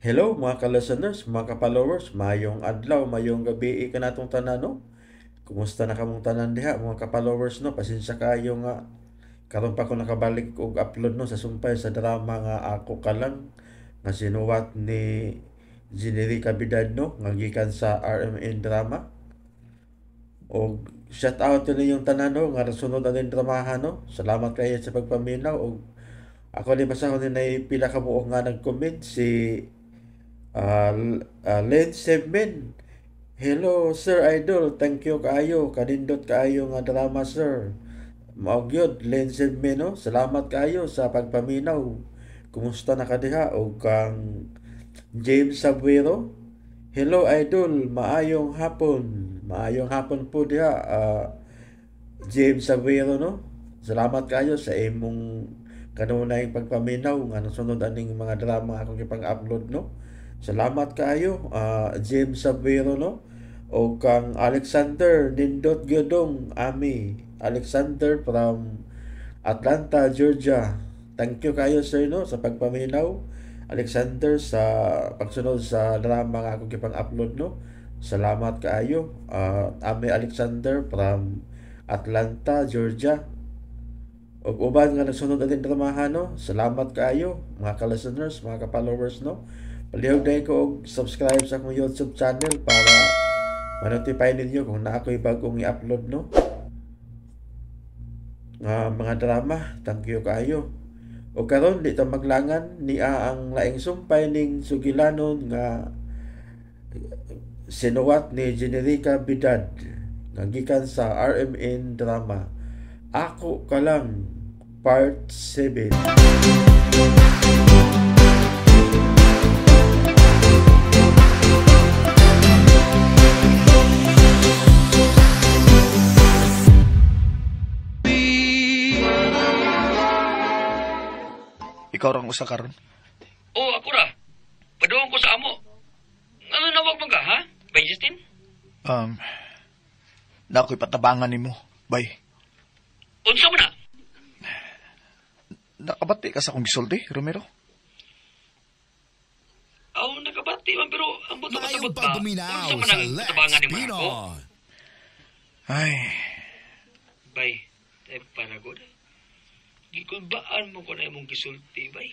Hello mga ka-listeners, mga ka-followers, mayong adlaw, mayong gabi kanatong tanan, no? Kumusta na kamong tanan diha mga ka-followers, no? Pasensya kaayo nga karon pa ko nakabalik og upload, no, sa sumpay sa drama nga Ako Ka Lang nga sinuwat ni Generica Bidad, no, nga gikan sa RMN Drama. Og shout out to ninyong tanan, no, nga nasunod aning dramahan, no. Salamat kayo sa pagpaminaw. Og ako ni basahon ni pila ka buok nga nag-comment si Len Seven. Hello Sir Idol, thank you kaayo, kanindot kaayo nga drama sir. Mao gyud Len Seven, no? Salamat kaayo sa pagpaminaw. Kumusta na ka diha? Og kang James Sabuero. Hello Idol, maayong hapon. Maayong hapon po diha, James Sabuero, no? Salamat kaayo sa imong kanunay pagpaminaw nga nasunod aning mga drama akong ipang-upload, no? Salamat kaayo, James Sabuero, no? O kang Alexander Nindot Gyudong Ami. Alexander from Atlanta, Georgia. Thank you kayo sir, no, sa pagpaminaw. Alexander sa pagsunod sa drama nga akong ipang-upload, no. Salamat kaayo, Ami Alexander from Atlanta, Georgia. Ug uban nga nagsunod aning dramahan, no. Salamat kaayo mga ka-listeners, mga ka-followers, no. Palihog dahil ko og subscribe sa akong YouTube channel para ma-notify ninyo kung naa ko'y bagong i-upload, no, nga mga drama. Thank you kaayo. O karon di ta maglangan, niya ang laing sumpay ning sugilanon nga sinuwat ni Generica Bidad nga gikan sa RMN Drama, Ako Ka Lang Part 7. Ikaw rang usa karon. Oo, ako ra. Paduong ko sa amo. Ano nawag mo ka, ha? Bay Justin? Na ako'y patabangan nimo, bay. Unsa mo na? Nakabati ka sa akong gisulti, Romero? Aw, nakabati man, pero ang buto Maayong kasabot ba? pagpaminaw Unsa man sa ang Lex patabangan nimo ako? Pinoy. Ay. Bay, ay paragod. Gikulbaan mo ko na imong gisulti, bay.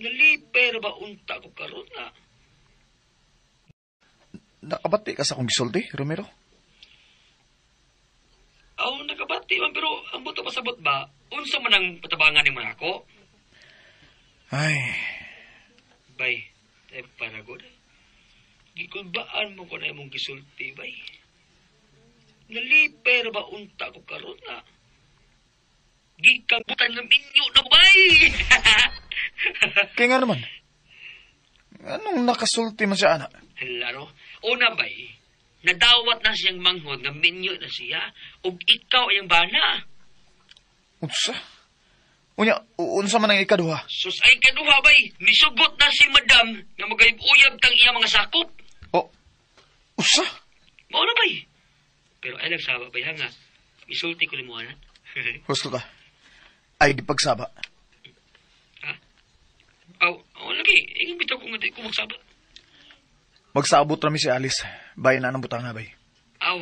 Nalipay ra ba unta ko karon na? Nakabati ka sa akong gisulti, Romero? Aw, nakabati man, pero ang buto pasabot ba? Unsa man ang patabangan nimo nako? Ay. Bay, ay paragod. Gikulbaan mo ko na imong gisulti, bay. Nalipay ra ba unta ko karon na? Gikabutan ng inyo na, bay! Kaya nga naman, anong nakasulti man siya, anak? Laro, una, bay, nadawat na siyang manghod nga minyo na siya, ug ikaw ang bana. Unsa? Unya, unsa man ang ikaduha? Sus, ay kaduha, bay, misugot na si madam nga magayub-uyab tang iya mga sakop. O, usa? Mao na, bay. Pero ay nagsaba, bay, ha nga, misulti ko limuanan. Husto ka. Ay, di pagsaba. Ha? Aw, aw, lagi, ingin bitaw ko nga di ko magsaba. Magsabot rami si Alice. Bayan na ng butanga, bay. Aw,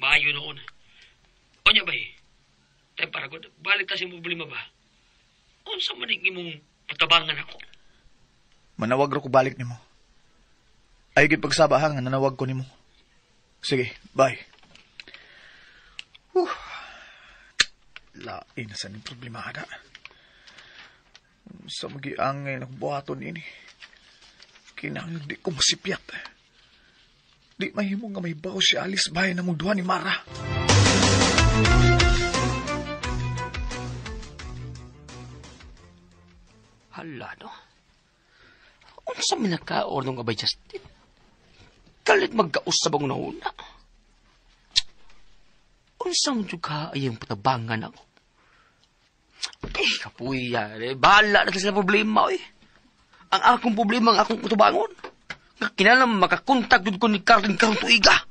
maayo noon. Onya, bay. Tay, paragod, balik ta sa imong problema ba? Unsa man ang imong patabangan ako? Manawag ra ko balik nimo. Ay, gid pagsaba ha, nga nanawag ko nimo. Sige, bye. Lain na sa ning problema, ada. Sa magiangay na buhaton ini. Kinahanglan di ko masipyat. Di mahimo nga may bawo si Alice bahay na mong duha ni Mara. Hala, no? Unsa man nakaornong abay, Justin? Kalit magkausab ang nauna. Unsa man jud ka ay ang patabangan ako? Eh, kapuya, eh, bahala na sila problema, eh. Ang akong problema, ang akong kutubangon. Nga kinahanglan makakontak jud ko ni Carlin karong tuiga.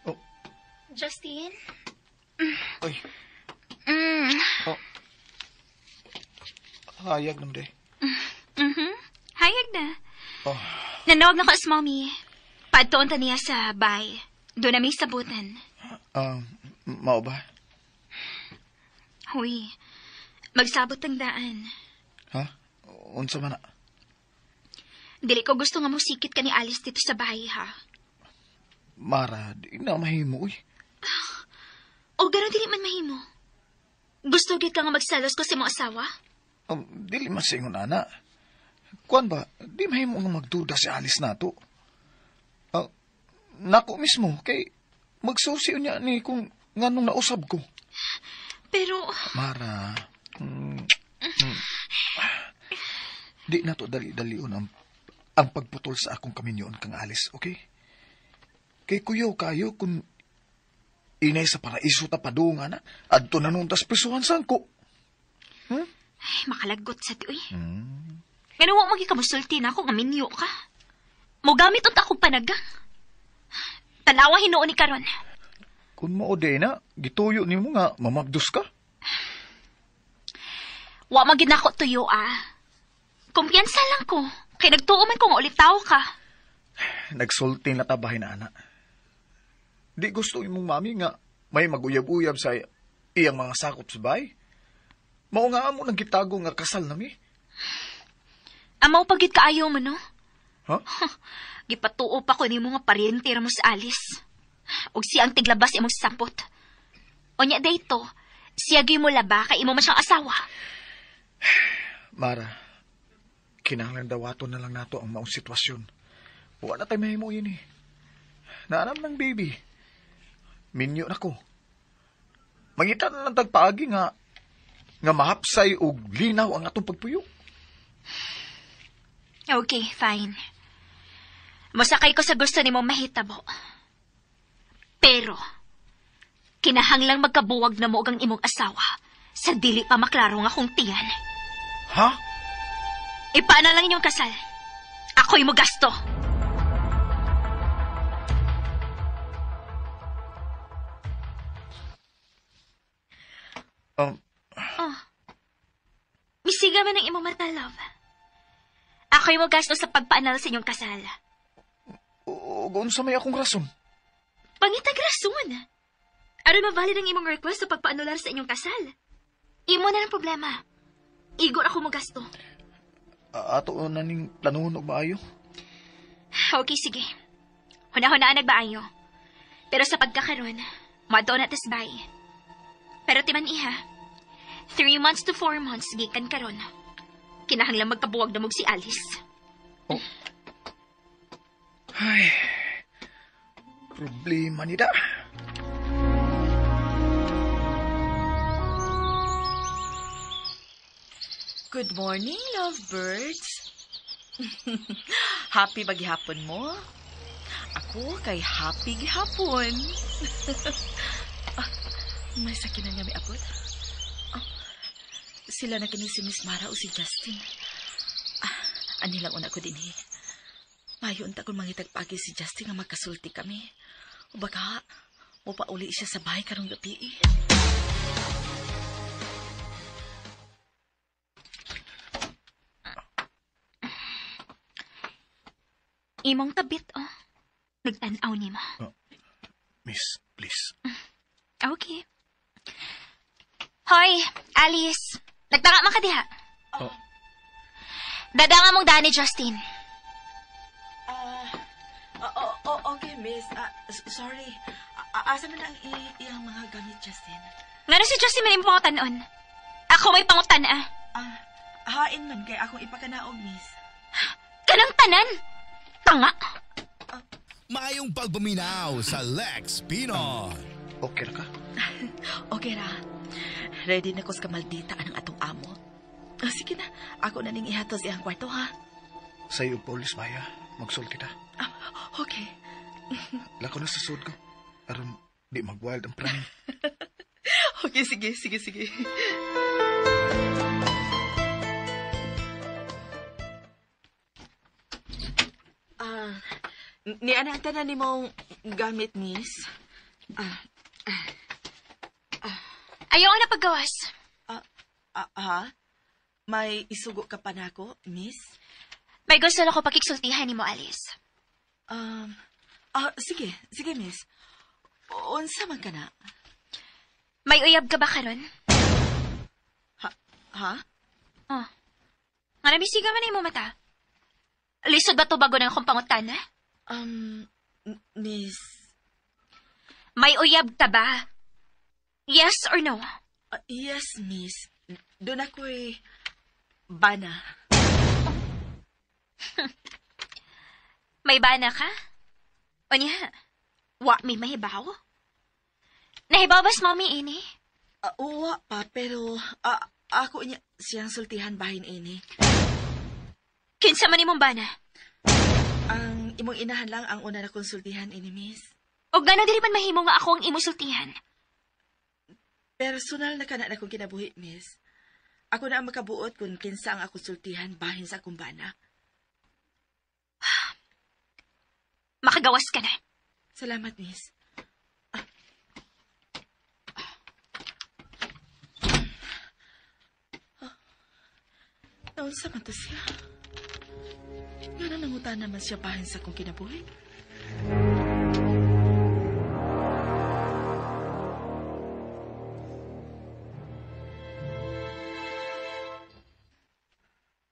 Oh. Justin? Oy. Hayag naman day. Hayag na. Oh. Nanawag na ko as mommy. Paadtoon ta niya sa bay. Doon na may sabutan. Mao ba? Huy, magsabot ang daan. Ha? Unsa man na? Dili ko gusto nga musikit ka ni Alice dito sa bahay, ha? Mara, di na mahimo, uy. O gano'n dili man mahimo. Gusto gid ka nga magsalos ko sa imong asawa? Dili man sa ingon, ana. Kuan ba, di mahimo nga magduda si Alice nato. Nako mismo, kay magsusi niya ni kung nganong nausab ko. Pero... Mara, di na to dali-dalion ang pagputol sa akong kaminyoon kang Alice, okay? Kay kuyaw kayo kung inay sa paraiso ta padung, ana, adto na nung tas prisuhan sangko. Ay, makalagot sa ti, uy. Ngano wa magi kamusulti na ako nga minyo ka. Mogamit unta akong panagang. Tanawa hinuon ni karon. Kung mao di na, gituyo nimo nga mamagdus ka. Wa man gid nako tuyo, ah. Kumpiyansa lang ko. Kay nagtuo man ko nga ulitaw ka. Nagsulti na tabahin na, ana. Di gusto imong mami nga may maguyab-uyab sa iyang mga sakop sa bahay. Mao nga amo nang gitago nga kasal nami. Amaw pagit kaayo mo, no? Ha? Gipatuo pa ko nimo nga paryente ra mo sa Alice. Og siya ang tiglabas imong sapot. Unya dayto, siya gyud mo laba kay imo man siyang asawa. Mara, kinahanglan dawaton na lang nato ang maong sitwasyon. Wa na tay mahimo yun eh. Naanam ng baby. Minyo na ko. Mangita na lang tagpaagi nga mahapsay og linaw ang atong pagpuyo. Okay, fine. Mosakay ko sa gusto nimo mahitabo. Pero, kinahanglang magkabuwag na mo og ang imong asawa sa dili pa maklaro nga akong tiyan. Ha? Ipaana lang inyong kasal. Ako'y mo gasto. Misiga man ang imong mata, love. Ako'y mo gasto sa pagpaanal sa inyong kasal. O unsa may akong rason? Pangitag rason. Aron mavalid ang imong request sa pagpaanular sa inyong kasal. Imo na ng problema. Igor ako mo gasto. Ato na ning planuhon og maayo. Okay, sige. Huna-hunaan nagbaayo. Pero sa pagkakaroon, madto na tas bay. Pero timan iha, 3 months to 4 months gikan karon. Kinahanglan magkabuwag na mog si Alice. Oh. Ay, problema nida. Good morning, lovebirds. Happy ba gihapon mo? Ako kay happy gihapon. May sakit na niya may abot. Sila na kini si Miss Mara o si Justin. Anilang una ko din eh. Mayo unta kung mangitagpagi si Justin nga magkasulti kami. O baka, mupauli siya sa bahay karong gabi eh. Imong tabit, oh. Nagtanaw ni mo. Oh, miss, please. Okay. Hoy, Alice. Nagtanga man ka diha. Oh. Dadanga mong daan ni Justin. Okay, miss. Sorry. Asa man ang iyang mga gamit, Justin? Ngano si Justin man imong pangutanon? Ako may pangutan, ah. Hain man kay akong ipakanaog, miss. Kanang tanan! Tanga! Maayong pagpaminaw sa Lex Pinoy. Okay ra ka? Okay ra. Ready na ko sa kamaldita ang atong amo. Sige na, ako na ning ihatod sa iyang kwarto, ha? Sa iyo, Paulis Maya. Magsulti ta. Okay. Lako na sa sud ko. Aron, di mag-wild ang praning. Okay, sige, sige, sige. Ni ana ni mong gamit, miss? Ayaw na paggawas. Ha? May isugo ka pa nako, miss? May gusto lang ko pakiksultihan ni mo, Alice. Sige, sige, miss. Unsa man ka na? May uyab ka ba karon? Ha? Ha? Oh. Nga nabisiga man imo mata. Lisod ba to bago ng akong pangutana? Miss... May uyab ka ba? Yes or no? Yes, miss. Doon ako'y bana. May bana ka? O niya, wa may mahibaw? Nahibaw bas mami ini? Wa pa, pero ako niya siyang sultihan bahin ini. Kinsa man imong bana? Ang imong inahan lang ang una na konsultihan ini, miss. Og ngano dili man mahimo nga ako ang imong sultihan? Personal na kana na kong kinabuhi, miss. Ako na ang makabuot kung kinsa ang ako sultihan bahin sa akong bana. Makagawas ka na. Salamat, miss. Naunsa man to siya? Nga na nangutan naman siya bahin sa akong kinabuhi?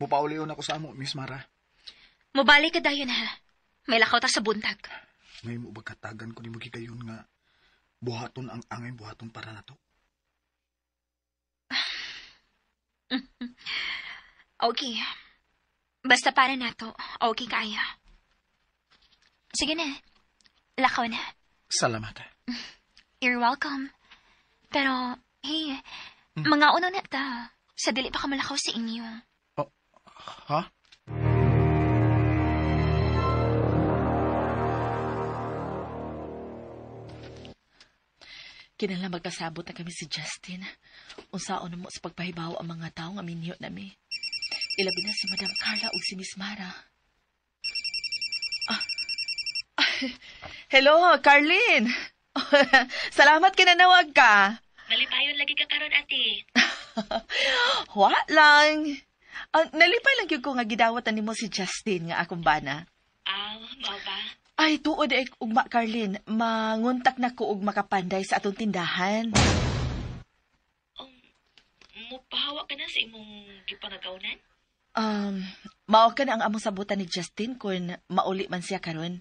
Mupaulion ako sa amo, Miss Mara. Mubalik ka dayon ha. May lakaw ta sa buntag. May mo bagkatagan ko ni mo gigayon nga buhaton ang angay buhaton para nato. Okay. Basta para nato, okay kaya. Sige na. Lakaw na. Salamat. You're welcome. Pero, hey, mga uno na ta. Sa dili pa ka malakaw sa inyo. Oh, ha? Kinahanglan magkasabot na kami si Justin. Unsaon na mo sa pagpahibaw ang mga tao nga minyo nami. Ilabi na si Madam Carla ug si Miss Mara. Hello, Carlene. Salamat kinanawag ka. Nalipayon lagi ka karon, ate. Wa lang. Nalipay lang gyud ko nga gidawat na nimo si Justin nga akong bana. Mao ba? Ay, tuod ay ugma, Carlene. Manguntak na ko og makapanday sa atong tindahan. Mupahawa ka na sa imong gipangagawnan? Mao ka na ang among sabutan ni Justin kung mauli man siya karon.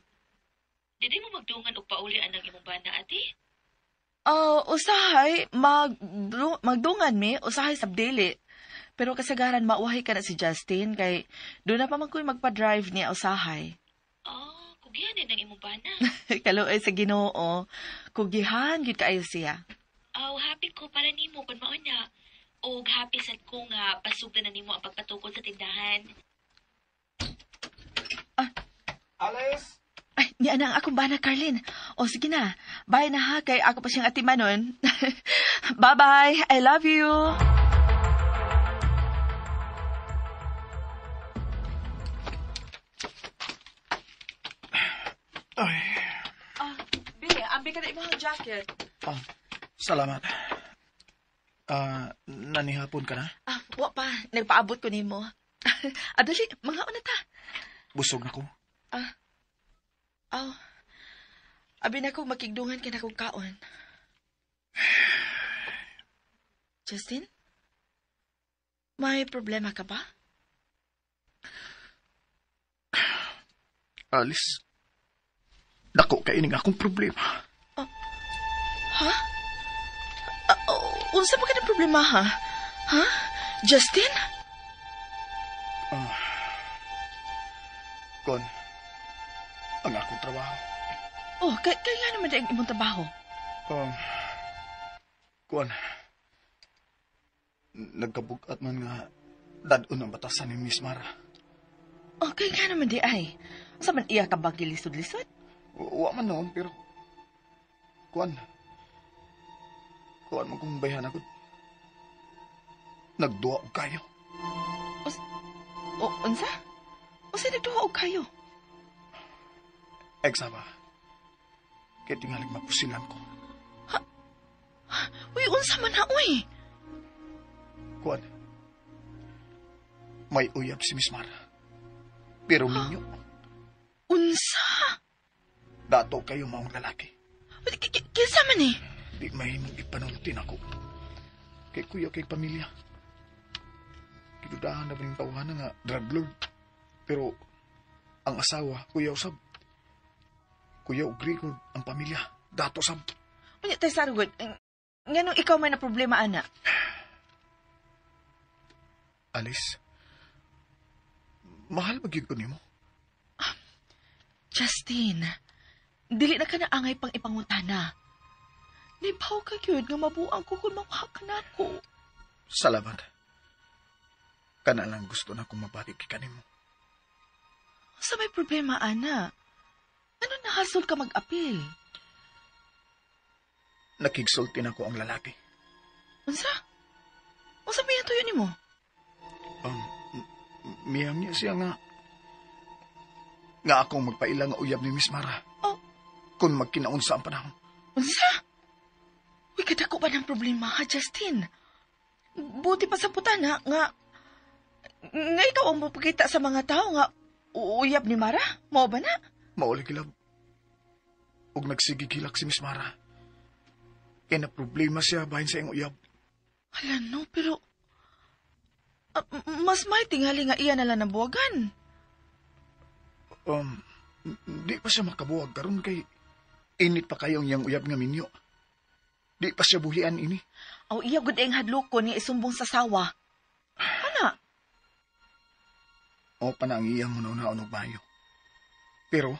Dili mo magdungan og pauli anang imong bana, ate? Usahay, magdungan mi, usahay sabdili. Pero kasagaran mauwahi ka na si Justin kay doon na pa man ko'y magpa-drive niya usahay. Oh, kugihan din ang imong bana. Kaluoy sa Ginoo. Kugihan gyud kaayo siya. Oh, happy ko para nimo kun mao na. Og happy sad ko nga pasugdan na nimo ang pagpatukod sa tindahan. Alice! Ay, niya na ang akong bana, Carlene. O, sige na. Bye na ha, kay ako pa siyang atimanon. Bye-bye. I love you. Ay. Bi, ambi ka na imong jacket. Salamat. Nanihapon ka na? Wa pa. Nagpaabot ko nimo. Adali, mga una ta. Busog na ko. Aw. Abi na ko makigdungan ka na kong kaon. Justin? May problema ka ba? Alice, dako kaining akong problema. Ha? Unsa pa ka ng problema, ha? Ha? Justin? Kon, ang akong trabaho. Oh, kaya naman ang imong trabaho? Kon, nagkabugat man nga dad-on ang batasan ni Miss Mara. Oh, kaya naman di ay. Unsa man iya ka ba gilisod-lisod? Wa man noon, pero kuan. Kuan man kung bayhan ako. Nagduwa og kayo. Unsa? Unsa nagduwa og kayo? Eksaba. Kay tingalig mapusilan ko. Ha? Uy, unsa man na, uy? Kuan. May uyab si Miss Mara. Pero minyo. Unsa? Dato kayo maong lalaki. Kinsa man eh? Di mahimong ipanultin ako. Kay kuya kay pamilya. Gidudahan na ba yung tawahan nga drug lord. Pero ang asawa, kuya usab. Kuya og record ang pamilya. Dato sab. Unya tay sarugod. Nganong ikaw may na problema ana? Alice, mahal ba gyud ko nimo? Justin, dili na ka na angay pang ipangutana. Nibaw ka gyud nga mabuang ko kung makuha ka na ako. Salamat. Kana lang gusto na kong mabati kay kanimo. Sa may problema, ana? Ano nahasol ka mag-apil? Nakigsulti na ko ang lalaki. Unsa? Unsa may tuyo nimo? Miyang niya siya nga akong magpaila nga uyab ni Miss Mara. Oh. Kung magkinaunsa ang panahon. Unsa? Uy, kadako pa ng problema ha, Justin. Buti pa sa putana nga ikaw ang mapakita sa mga tao nga uyab ni Mara. Mao ba na? Mauli gilab. Ug nagsigigilak si Miss Mara. Kaya na problema siya bahin sa iyang uyab. Hala no, pero mas may tingali nga iya na lang ang buwagan. Di pa siya makabuwag karon kay init pa kayong iyang uyab nga minyo. Di pa siya buhian ini. Aw iya gud ang hadlokon nga isumbong sa sawa. Ana? O pa na ang iyang una-una og bayo. Pero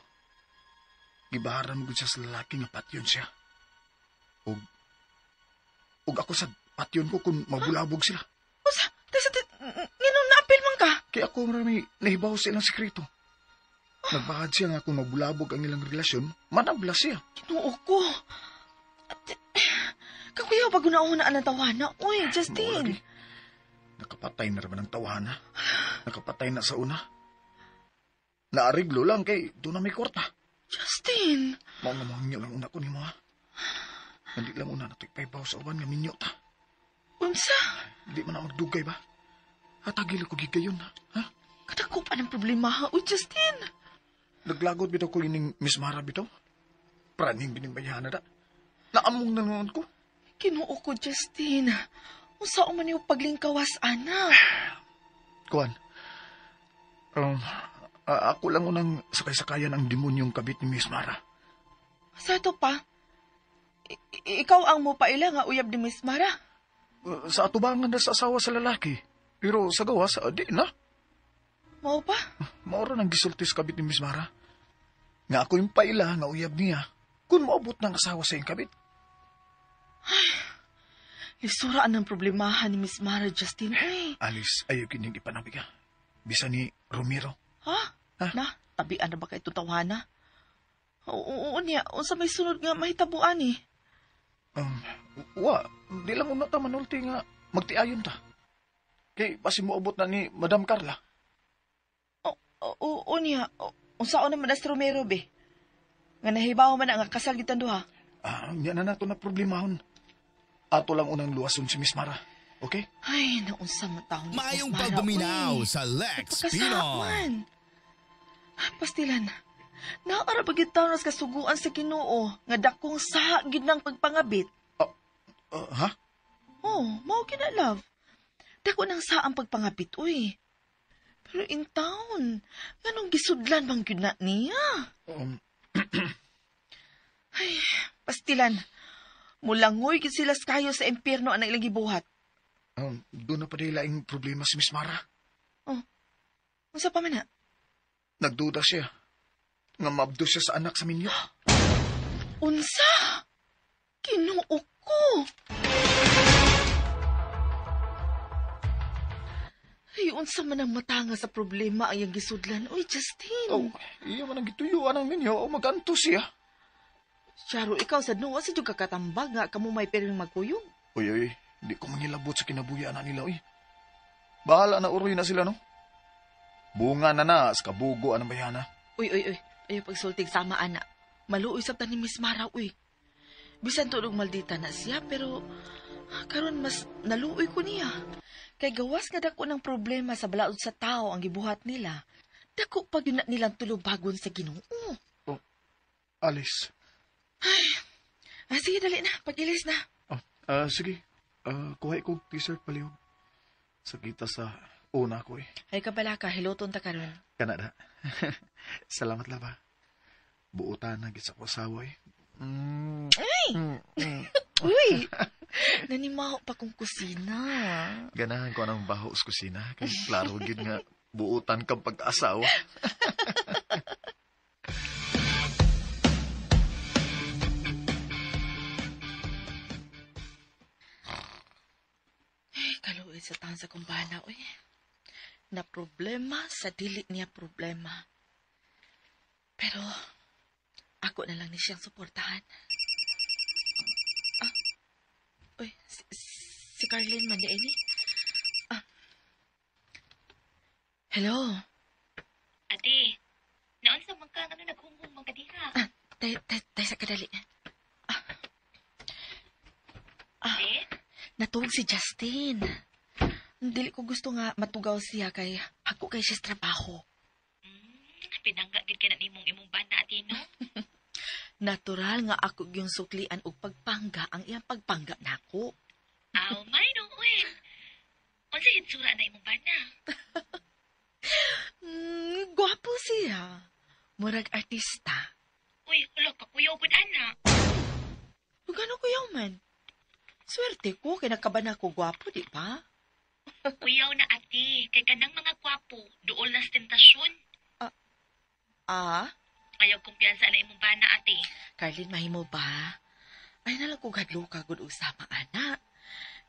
gibaharan mo gud siya sa lalaki nga patyon siya. Ug ako sa patyon ko kung mabulabog sila. Usa, tesa, nginong naapil man ka? Kaya ako marami nahibaw sa ilang sekreto. Nagbahad siya nga kung mabulabog ang ilang relasyon, manabla siya. Ginoo ko. Kakuya, pag una-una ang tawana. Uy, Justin. Maulagi. Nakapatay na naman ang tawana. Nakapatay na sa una. Naariglo lang kay doon na may kwarta. Justin. Mao nga mahangyo lang una ko ni mo, ha? Hindi lang una na tigpaybaw sa uban nga minyo ta. Unsa? Di man na magdugay ba? Hatagil ko gigayon, ha? Kadako pa ng problema, ha? Uy, Justin. Naglagot bitaw ko ining Miss Mara bitaw. Praning binimbayana da. Naamong na noon ko. Kinuo ko, Justin. Unsa man yung paglingkawas, ana? Kuan. Ako lang unang sakay-sakayan ang demonyong kabit ni Miss Mara. Sa ito pa? Ikaw ang mupaila nga uyab ni Miss Mara? Sa atubangan na sa asawa sa lalaki. Pero sa gawas, di na. Mao pa? Maura nang gisulti sa kabit ni Miss Mara. Nga ako yung paila nga uyab niya kung maabot ng asawa sa iyong kabit. Ay, lisuraan ng problemahan ni Miss Mara, Justin. Uy. Alice, ayaw kining ipanabig ha. Bisa ni Romero. Ha? Ha? Na, tabian na ba kay tutawana? Oo, niya. Unsa may sunod nga mahitabuan eh. Wa, di lang una ta manulti nga magtiayon ta. Kay basi moabot na ni Madam Carla. Oo niya. Unsaon naman as Romero be? Nga nahibaw man ang kasal gitan duha. Ah, niya na nato na problemahon. Ato lang unang luwason si Miss Mara. Okay? Ay, naunsa man taon ni Miss Maayong Mara. pagpaminaw sa Lex Pinoy. Pastilan. Naara ba gid taon nas kasuguan sa Ginoo nga dakong saha gid nang pagpangabit? Ha? Oh, mao kina love. Dako nang sa ang pagpangabit, uy. Pero in town, nganong gisudlan bang gyud na niya? Ay, pastilan. Mulangoy gid sila kayo sa impyerno ang ilang gibuhat. Doon na pa nila ang problema si Miss Mara. Oh, unsa pa man na? Nagduda siya. Nga maabdo siya sa anak sa minyo. Unsa? Kinuo ko. Ay, unsa man ang matanga sa problema ang iyang gisudlan. Uy, Justin. Oh, iya man ang gituyuan ang minyo o maganto siya. Charo, ikaw sa nuwa sa diyong kakatambag nga kamo may perang magkuyog. Uy, uy, di ko mangilabot sa kinabuya na nila, uy. Bahala na uroy na sila, no? Bunga na na, sa kabugo ang bayana. Uy, uy, uy, ayaw pagsultig sama, ana. Maluoy sabta ni Miss Mara, uy. Bisan tulog maldita na siya, pero karon mas naluoy ko niya. Kay gawas nga dako ng problema sa balaod sa tao ang gibuhat nila, dako pa gyud na nilang tulubagon sa Ginoo. Oh, Alice. Ay, sige, dali na. Pag-ilis na. Oh, sige. Kuha ko t-shirt palihog. Sakita sa una ko eh. Ay, kabala ka. Hiluton ta karon. Kana na. Salamat la ba. Buotan na gid sa ko asawa eh. Mm. Ay! Uy! Nanimaho pa kong kusina. Ganahan ko ang baho sa kusina. Kay klaro gid nga buotan kang pag-asawa. Ay, kaluoy sa taon sa kumbana, uy. Na problema sa dili niya problema. Pero, ako na lang ni siyang suportahan. Ah, uy, si Carlene man ni. Ah. Hello? Ate, naon sa man ka nga naghunghung man ka diha? Ah, tay sa kadali. Ah, natuog si Justin. Dili ko gusto nga matugaw siya kay ako kay siya sa trabaho. Pinangga gid ka na nimong imong bana, ate, no? Natural nga ako yung suklian og pagpangga ang iyang pagpangga nako. Aw, may no, uy. Unsa hitsura na imong bana? Gwapo siya. Murag artista. Uy, hulo ka kuyaw pud ana. Ug ano kuyaw man? Swerte ko kay nakaban ako gwapo, di ba? Kuyaw na ate, kay kanang mga gwapo, duol na sa tentasyon. Ah? Ayaw kumpiyansa na imong bana, ate. Carlene, mahimo ba? Ay nalang ko gadlo ka gud og sama ana.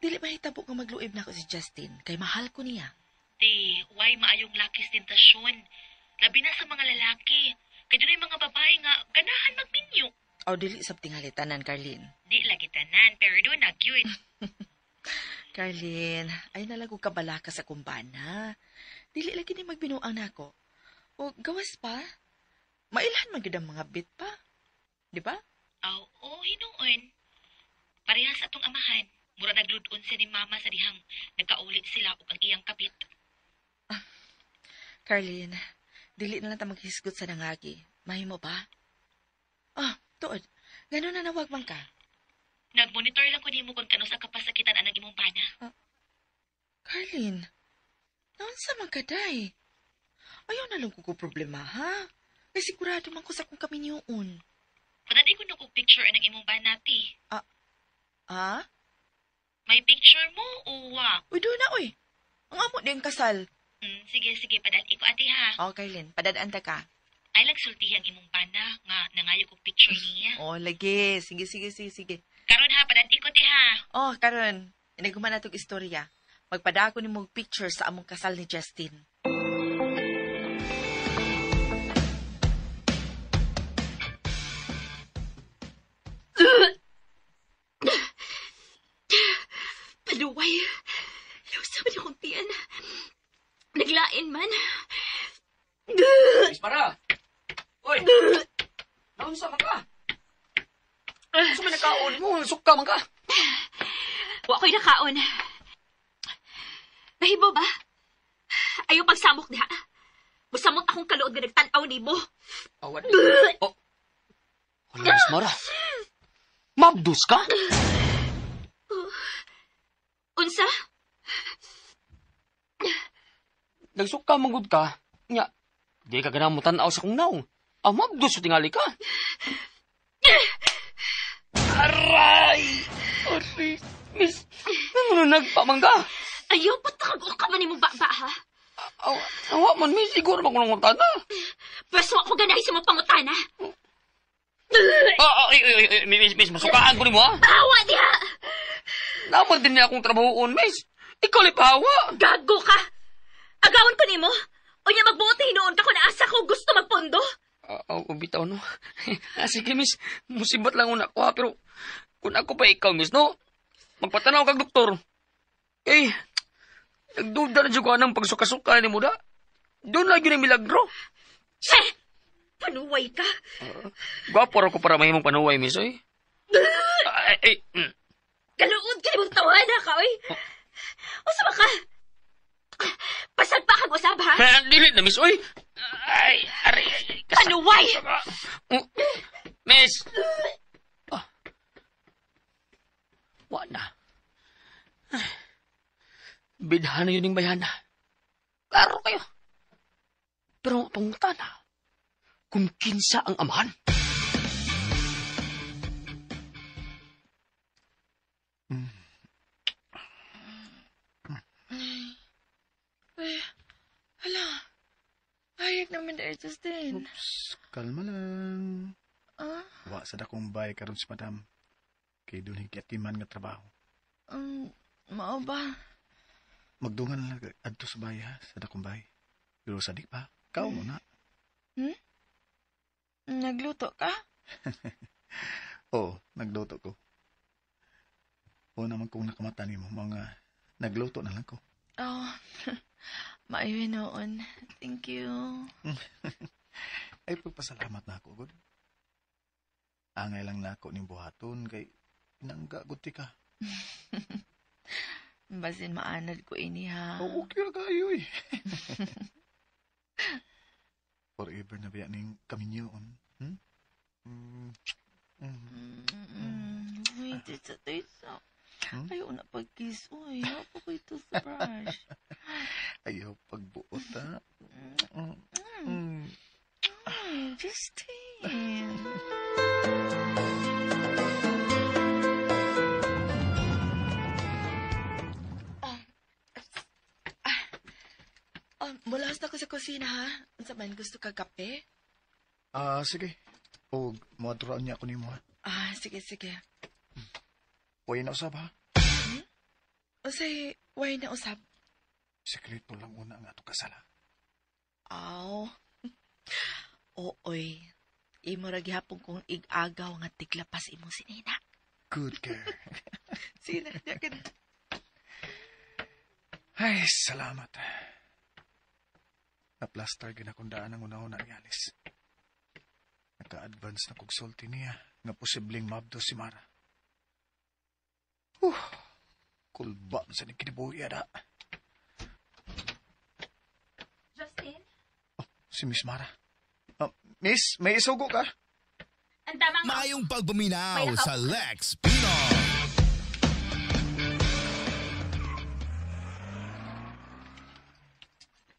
Dili mahitabo nga magluib nako si Justin kay mahal ko niya. Te, why maayong laki sa tentasyon? Labi na sa mga lalaki. Kay dunay mga babae nga ganahan magminyo. Aw dili sab tingali tanan, Carlene. Di lagi tanan, pero do na cute. Carlene, ay nalang ko kabalaka sa kumbana. Dili lagi ni magbinuang nako. O gawas pa. Mailhan man gyud ang mga bit pa. Di ba? Aw, oh, hinuon. Parehas atong amahan. Mura nagludon siya ni mama sa dihang nagkauli sila og ang iyang kapit. Carlene, dili na lang ta maghisgot sa nangagi. Mahimo ba? Ah, tuod. Gano'n na nawag man ka? Nagmonitor lang ko nimo kung kano sa kapasakitan anang imong bana. Carlene, naunsa man ka day? Ayaw na lang ko problema, ha? Kay sigurado man ko sa kong kaminyoon. Padali ko na kog picture anang imong bana, ti. Ah? May picture mo o wa? Uy, doon na, uy. Ang amo din kasal. Sige, sige, padali ko ate, ha? Oh, Carlene, padadaan ta ka. Ay lang sultihan imong bana nga nangayo kog picture niya. Oh, lagi. Sige, sige, sige, sige. Karon ha, padali ko ti ha. Oh, karon. Inaguma na tog istorya. Magpadako ni mong picture sa among kasal ni Justin. Paluway. Lusa man akong tiyan. Naglain man. Miss Mara! Uy! Naunsa man ka? Unsa man nakaon mo? Suka man ka? Wa ko'y nakaon. Nahibo ba? Ayaw pagsamok diha. Musamot akong kaluod nga nagtan-aw nimo. Awan. Oh. Hala, Miss Mara. Mabdus ka? Unsa? Nagsuka man gud ka. Nya, di ka ganang mo tan-aw sa kong naong. Ah, mabdus tingali ka. Aray! Aray! Miss, nanunag pa man ka. Ayaw, patakag ka man nimo baba, ha? Aw, awa man, miss, siguro man ko nang utana. Pwes wa ko ganahi sa mga pangutana. Ah, ay, ay, ay, miss, miss, masukaan ko nimo, ha? Pahawa diha! Naman din niya akong trabahoon, miss. Ikaw li pahawa. Gago ka! Agawan ko nimo! Unya magbuot na hinuon ka kung naasa ko gusto magpondo. Aw, bitaw, no? Sige, miss, musibat lang una ko, ha? Pero kung ako pa ikaw, miss, no? Magpatanaw kag doktor. Eh, nagduda na dyan ko anang pagsukasuka ni mo da. Doon lagi na milagro. Che! Panuway ka! Gwapo ra ko para mahimong panuway, miss, oy. Ay, ay. Kaluod ka nimong tawana ka, oy. Usa ba ka? Dili na, miss. Uy! Ay, aray, ay. Panuway! Miss! Oh. Wa na. Ay. Bidhana yun yung bayana. Klaro kayo. Pero pangutan na, kung kinsa ang amahan. Ay, hala. Hayag naman dahil, Justin. Oops, kalma lang. Ah? Wa sa dakong bay karon si madam. Kay doon higatiman nga trabaho. Mao ba? Magdungan lang adto sa bay ha, sa dakong bay. Pero sa di pa, kao mo na. Hmm? Nagluto ka? Oo, nagluto ko. Oo naman kung nakamata nimo mga nagluto na lang ko. Oh, maayo noon. Thank you. Ay, pagpasalamat na ako, God. Angay lang na ako ning buhaton kay inangga gud ti ka. Basin maanad ko ini ha. Oo, okay ra kayo eh. Forever na biya ning kaminyoon. Hmm? Mm. Mm. Uy, tisa, tisa. Hmm? Ayaw na pag-kiss. Uy, ayaw pa ko ito sa brush. Ayaw pagbuot, ha? Mm. Mm. Ay, Justin. Mulas na ko sa kusina, ha? Unsa man, gusto ka kape? Ah, sige. O, muaduraan niya ako nimo, ha? Ah, sige, sige. Way na usab, ha? Hmm? Usay, way na usab? Sekreto lang una ang atong kasala. Aw. Ooy. Imo ra gihapon kong ig-agaw nga tiglapas imong sinina. Good girl. Sige na, diya ka na. Ay, salamat. Naplastar gina kong daan ang una-una ni Alice. Naka-advance na kog sulti niya nga posibleng mabdo si Mara. Kulba man sa kinibuhi ada. Justin? Oh, si Miss Mara. Miss, may isugo ka? Ang tamang... Maayong pagpaminaw sa Lex Pinoy.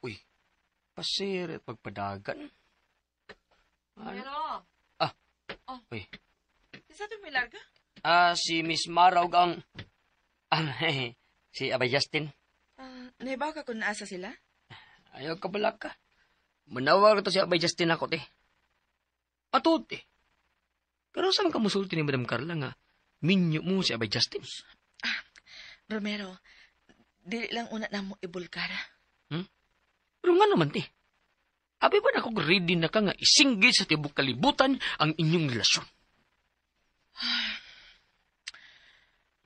Uy, pasir at pagpadagan. Pero? Ah. Oh. Uy. Isa ito may larga? Ah, si Miss Mara og ang... si Abay Justin. Naibaw ka kung naasa sila? Ayaw ka balak ka. Manawag ito si Abay Justin ako, te. Ato, te. Pero saan ka musulti ni Madam Carla nga minyo mo si Abay Justin? Ah, Romero, dili lang una na mo ibulkara. Pero nga naman, te. Abi ba na kung ready na ka nga isinggit sa tibok kalibutan ang inyong relasyon?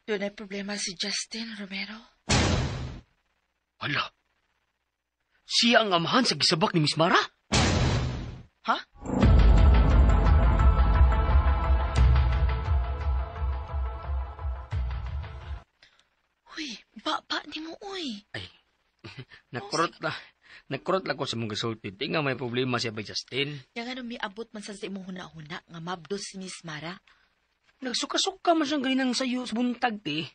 Doon ay problema si Justin, Romero. Hala. Siya ang amahan sa gisabak ni Miss Mara? Ha? Uy, ba ni mo, uy. Ay, nakurot la. Nakurot la ko sa mong gasulti. Di nga may problema siya ba, Justin? Yang ano, miabot man sa imong huna-huna nga mabdos si Miss Mara. Nagsuka-suka man siyang ganinang sayo sa buntag, ti.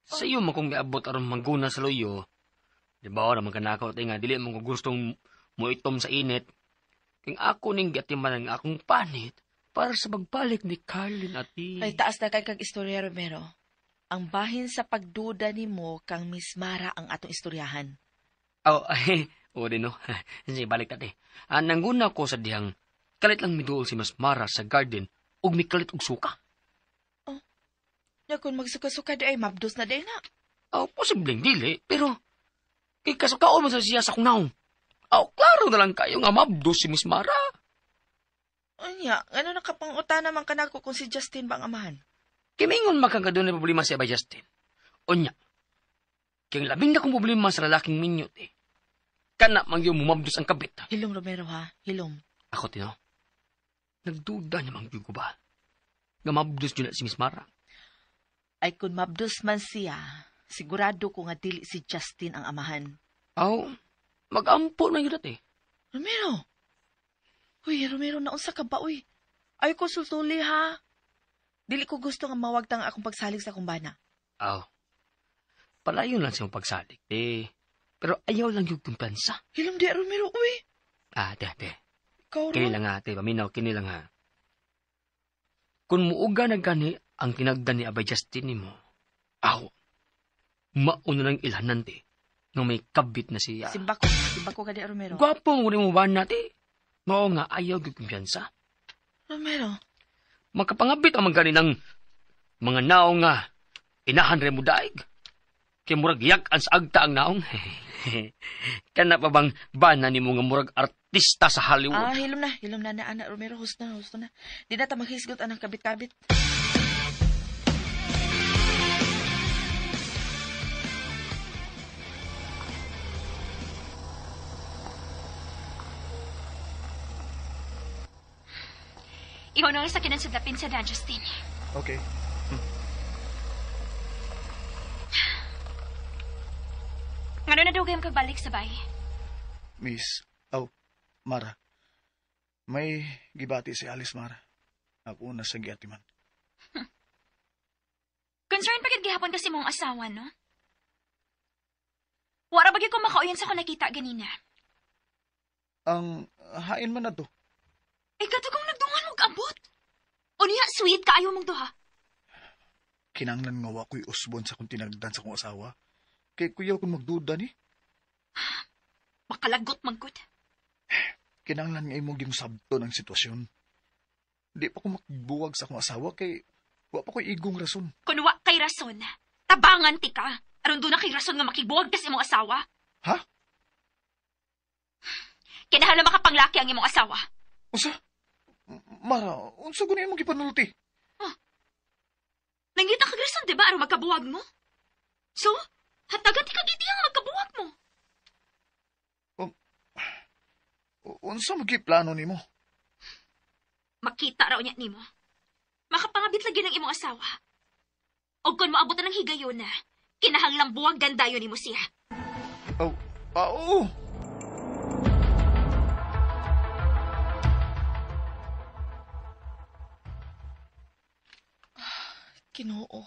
Sayo man kung miabot aron mangguna sa loyo. Di ba, naman kanakaw, ti nga, dili man kung gustong muitom sa init. Kaya ako ning giatiman ang akong panit para sa pagbalik ni Carlin at ti. Ay, taas na kay kag istorya, Romero. Ang bahin sa pagduda nimo kang Miss Mara ang atong istoryahan. Oh, ay, oo din, no? Sige, balik ta, ti. Nanguna ko sa dihang kalit lang miduol si Miss Mara sa garden ug mikalit og suka. Oh, ya kung magsuka-suka di ay mabdos na di na. Oh, posibleng dili, pero kay kasukaon man sa siya sa kong naong. Oh, klaro na lang kayo nga mabdos si Miss Mara. Unya, ano nakapanguta naman kanako kung si Justin ba ang amahan? Kimingon makakadun na problema si Abay Justin. Unya, kaya labing na kong problema sa lalaking minyot eh. Kana mang yung mumabdos ang kabit. Hilom, Romero ha, hilom. Ako tino, nagduda niya mang ko ba? Nga mabdos yun na si Miss Mara. Ay kung mabdos man siya, sigurado ko nga dili si Justin ang amahan. Aw, Magampo na yun dati. Romero! Uy, Romero, naunsa ka ba, uy? Ay ko sultuli, ha? Dili ko gusto nga mawagtang akong pagsalig sa akong bana. Aw. Palayon lang siyang pagsalig, te. Pero ayaw lang yung kumpansa. Hilom di, Romero, uy! Ah, te, te. Ikaw, Kini lang ha, te. Paminaw, kini lang ha. Kung muuga na gani ang tinagdan ni Abay Justin nimo, aw, mauna ng ilhanan, te. Nung may kabit na siya. Simba ko ka di, Romero. Gwapo mo rin mo ba na, te? Mao nga ayaw yung kumpiyansa. Romero. Makapangabit ang mga ng mga naong nga inahan rin mo daig. Kaya murag yak-an sa agta ang naong. Kana pa bang bana ni mo nga murag artista sa Hollywood? Ah, hilom na na, anak Romero. Husto na. Di na ta maghisgot anang kabit-kabit. Iho na sa kinan sa dapin sa Dan, Justin. Okay. Ngano na daw kayong kagbalik sa bay? Miss, oh, Mara. May gibati si Alice, Mara. Ako na sa giatiman. Concern pa gid gihapon kasi mong asawa, no? Wara bagay ko makauyon sa ko nakita ganina. Ang hain man na to. Eh, kato kong nagdungan mong abot. O niya, sweet, kaayo mong duha. Kinanglan nga wa ko'y usbon sa kong tinagdan sa kong asawa. Kay kuya kung magduda ni. Makalagot mangkot. Kinanglan nga imong gimusabto ng sitwasyon. Di pa ko makbuwag sa akong asawa kay wa pa ko'y igong rason. Kun wa kay rason, tabangan ti ka. Aron doon na kay rason nga makigbuwag kas imong asawa. Ha? Kinahala makapanglaki ang imong asawa. Unsa? Mara, unsa guni imong gipanulti? Oh. Nangita kag rason, di ba? Aron magkabuwag mo? So, hatagan ti kag ang magkabuwag mo. Unsa magiplano nimo? Makita raw niya nimo. Makapangabit lagi ng imong asawa. Og kung maabutan ng higayon na, kinahanglang buwag gandayon nimo siya. Oh, oo. Kinoo.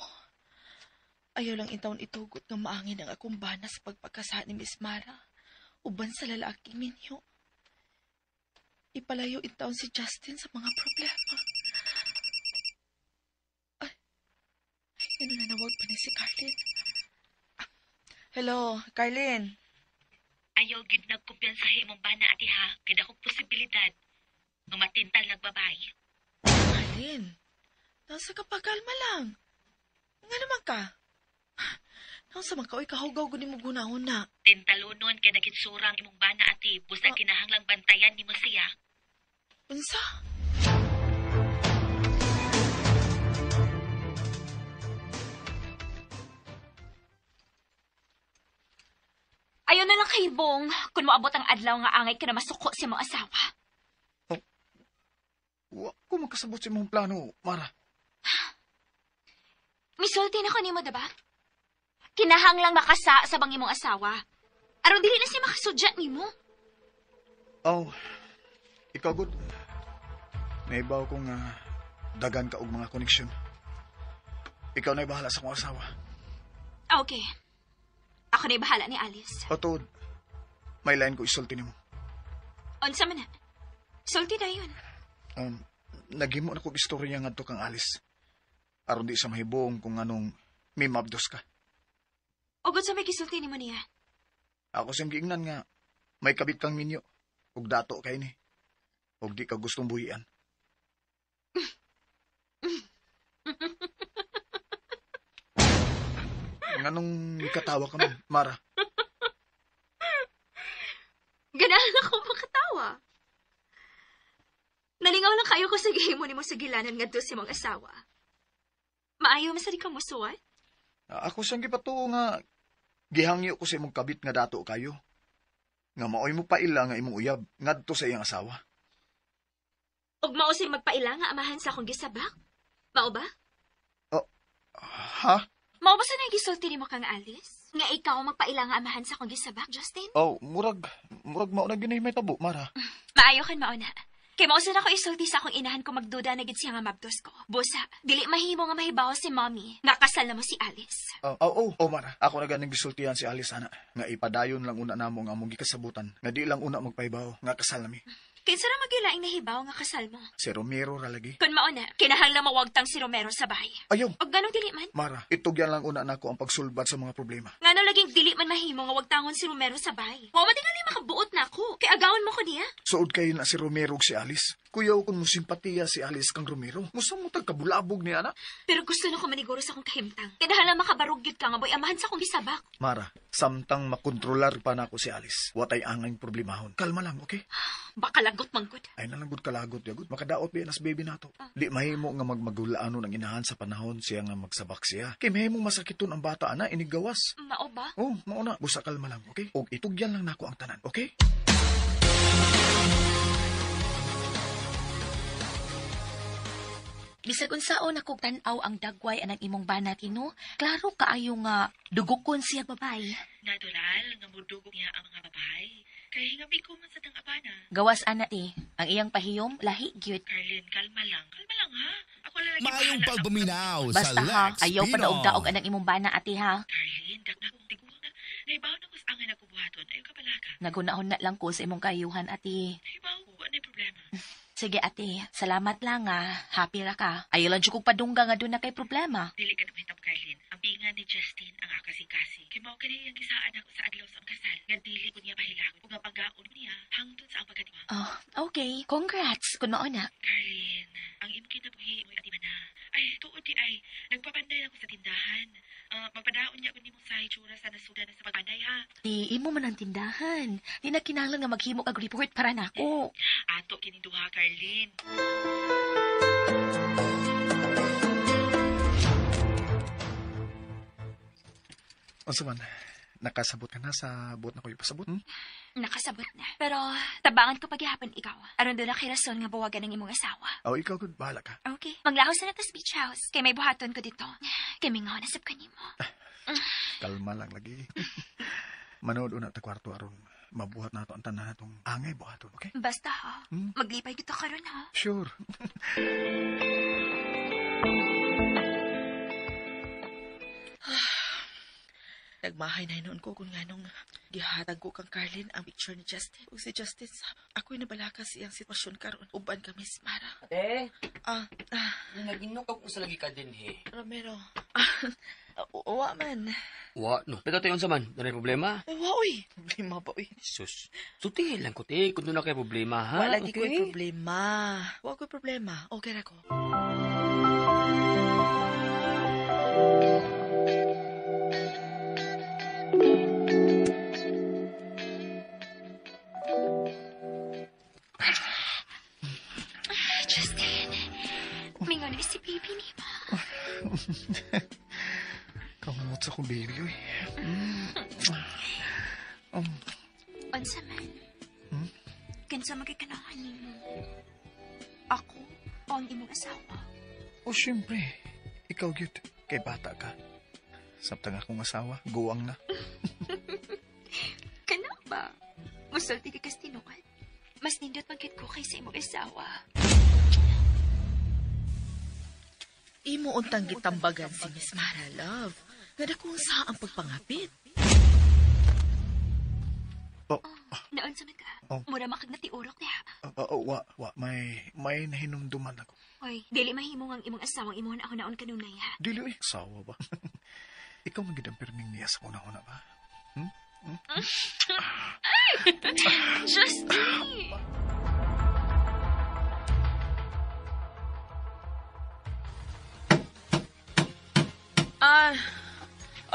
Ayaw lang intawon itugot nga maangin ang akong bana sa pagpagkasa ni Miss Mara. Uban sa lalaking minyo. Ipalayo intawon si Justin sa mga problema. Ay, ano na nawag pa ni si Carlin? Hello, Carlin. Ayaw gid nagkumpiyansa imong bana ati ha, kay dakong posibilidad nga matintal nagbabay. Carlin, nasa kapakalma lang. Nga naman ka? Nasa man ka, oy, kahugaw guni mo gunahon na. Tintalonon kay nagitsurang imong bana ati, busa kinahanglang bantayan nimo siya. Unsa? Ayaw na lang kay Bong kung moabot ang adlaw nga angay ka na masuko sa imong asawa. Oh, wa ko makasabot sa imong plano, Mara. Misulti na ko nimo, diba? Kinahanglang makasa sa bang imong asawa. Aron dili na siya makasudya nimo. Oh, ikaw good. Naibaw kong dagan ka og mga koneksyon. Ikaw na'y bahala sa akong asawa. Okay. Ako na'y bahala ni Alice. Patod, may line ko isulti nimo. Unsa man na? Sulti na yun. Naghimo na kog istorya ngadto kang Alice. Aron di sa mahibong kung anong may mabdos ka. Ugod sa may gisulti nimo niya. Ako siyang giingnan nga may kabit kang minyo ug dato kay ni. Ug di ka gustong buhian. Nganong katawa ka man, Mara? Ganahan ako makatawa. Nalingaw lang kayo ko sa gihimo nimo sa gilanan ngadto sa imong asawa. Maayo masari ka musuwat? Ako siyang gipatuo nga gihangyo ko sa imong kabit nga dato kayo. Nga maoy mo paila nga imong uyab ngadto sa iyang asawa. Ug mao say magpaila nga amahan sa akong gisabak? Mao ba? Oh, ha? Mao ba sa nagisulti nimo kang Alice? Nga ikaw magpaila nga amahan sa akong gisabak, Justin? Oh, murag mao na ginay may tabo, Mara. Maayo kan mauna. Kay mao sad ako isulti sa akong inahan ko magduda na gid siya nga mabdos ko. Busa, dili mahimo nga mahibaw si mommy nga kasal na mo si Alice. Oh, Mara. Ako na ganing gisultihan si Alice ana. Nga ipadayon lang una namo nga among gikasabutan. Nga di lang una magpahibaw nga kasal nami. Kinsa ra magilaing nahibaw nga kasal mo? Si Romero ra lagi. Kun mao na, kinahanglan mawagtang si Romero sa bahay. Ayaw. Og ganong dili man? Mara, itugyan lang una nako ang pagsulbad sa mga problema. Ngano laging dili man mahimo nga wagtangon si Romero sa bahay. Wa man tingali makabuot nako. Kay agawon mo ko niya. Suod kayo na si Romero ug si Alice. Kuyaw kung mo simpatiya si Alice kang Romero. Musa mo tagkabulabog niya na. Pero gusto na ko maniguro sa akong kahimtang. Kinahanglan makabarog gyud ka nga boy amahan sa akong gisabak. Mara, samtang makontrolar pa nako si Alice. Watay angay problemahon. Kalma lang, okay? Baka lagot manggod. Ay nalanggod kalagot yagot. Makadaot biya nas baby nato. Di mahimo nga magmagulaano ng inahan sa panahon siya nga magsabak siya. Kay mahimong masakiton ang bata ana iniggawas. Mao ba? Oh, mao na. Busa kalma lang, okay? Og itugyan lang nako ang tanan, okay? Bisag unsaon akong tan-aw ang dagway anang imong banat ino, klaro kaayo nga dugokon siya babay. Natural nga mudugok niya ang mga babae. Kay hingabi ko man sa tang abana. Gawas ana ti, ang iyang pahiyom lahi gyud. Carlin, kalma lang. Kalma lang ha. Ako lang lagi Maayong pagpaminaw sa Basta ha, Lex ayaw Pinoy. padaog-daog anang imong bana ati ha. Carlin, dagdag kong tiguang na. Naibaw na ko sa angay na kubuhaton. Ayaw ka balaka. Nagunahon na lang ko sa imong kayuhan ati. Naibaw ko, ano yung problema? Sige ate, salamat lang ah. Happy ra ka. Ayaw lang jud kog padungga nga doon na kay problema. Dili ka na mahitap, Carlin. Ang pinga ni Justin ang akasing-kasing. Kay mao kani iyang gisaan ako sa adlaw sa ang kasal. Nga dili ko niya pahilagon. Ug nga panggaon ko niya hangtod sa ang pagkatiwang. Oh, okay. Congrats kun mao na. Carlin, ang imong kinabuhi mo'y atiman na. Ay, tuod di ay. Nagpapanday ako sa tindahan. Magpadaon niya ko nimo sa hitsura sa nasuda na sa pagpanday ha. Di imo man ang tindahan. Di na kinahanglan nga maghimo kag report para nako. Ato kining duha, Carlin. Unsa man, nakasabot ka na sa buot na ko ipasabot? Hmm? Nakasabot na. Pero tabangan ko paghihapon ikaw. Aron doon na kay rason nga buwagan ng imong asawa. Oh, ikaw gud bahala ka. Okay. Manglaos na natas beach house. Kay may buhaton ko dito. Kay mingaw na sab kanimo. Kalma lang lagi. Manood una ta kwarto aron mabuhat nato ang tanan natong angay buhaton, okay? Basta ha. Maglipay kita karon ha. Sure. Nagmahay na noon ko kung nganong gihatag ko kang Carlin ang picture ni Justin. Ug si Justin sa ako'y nabalaka sa iyang sitwasyon karon. Uban kami si Mara. Ate, Ah, naginukag ko sa lagi ka din he. Romero. Wa man. Wa, no. Pero tayo unsa man, dunay problema? Wa uy. Problema ba uy? Sus, sutihin lang ko te, kung doon na kay problema ha. Wala lagi okay? ko'y problema. Wa ko'y problema. Okay ra ko. Justin, mingaw na si baby ni mo. Kamot sa kong baby, uy. Unsa man? Kinsa magkikanahan nimo? Ako o ang imong asawa? Oh, syempre. Ikaw gyud. Kay bata ka. Samtang akong asawa, guwang na. Kana ba? Musulti ka kas tinuod. Mas nindot man gid ko kaysa imong asawa. Imo untang gitambagan si Miss Mara, love. Nga dakong sa ang pagpangapit. Oh, Naunsa man ka? Oh. Mura makag natiurok niya. wa, may nahinumduman ako. Hoy, dili mahimo ang imong asawang imuhan ako naon kanunay ha. Dili, uy. Asawa ba? Ikaw man gid ang pirming niya sa una-una ba? Justin! Ah,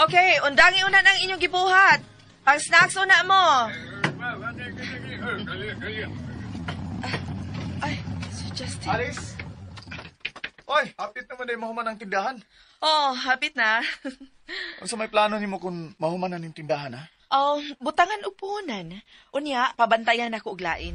okay, undangi una ng inyong gibuhat. Pang snacks una mo. Ay, si Justin. Alice! Oy, hapit naman day mahuman ang tindahan. Oh, hapit na. Unsa may plano nimo kung mahuman na ning tindahan, ha? Oh, butangan og puhunan. Unya, pabantayan ako og lain.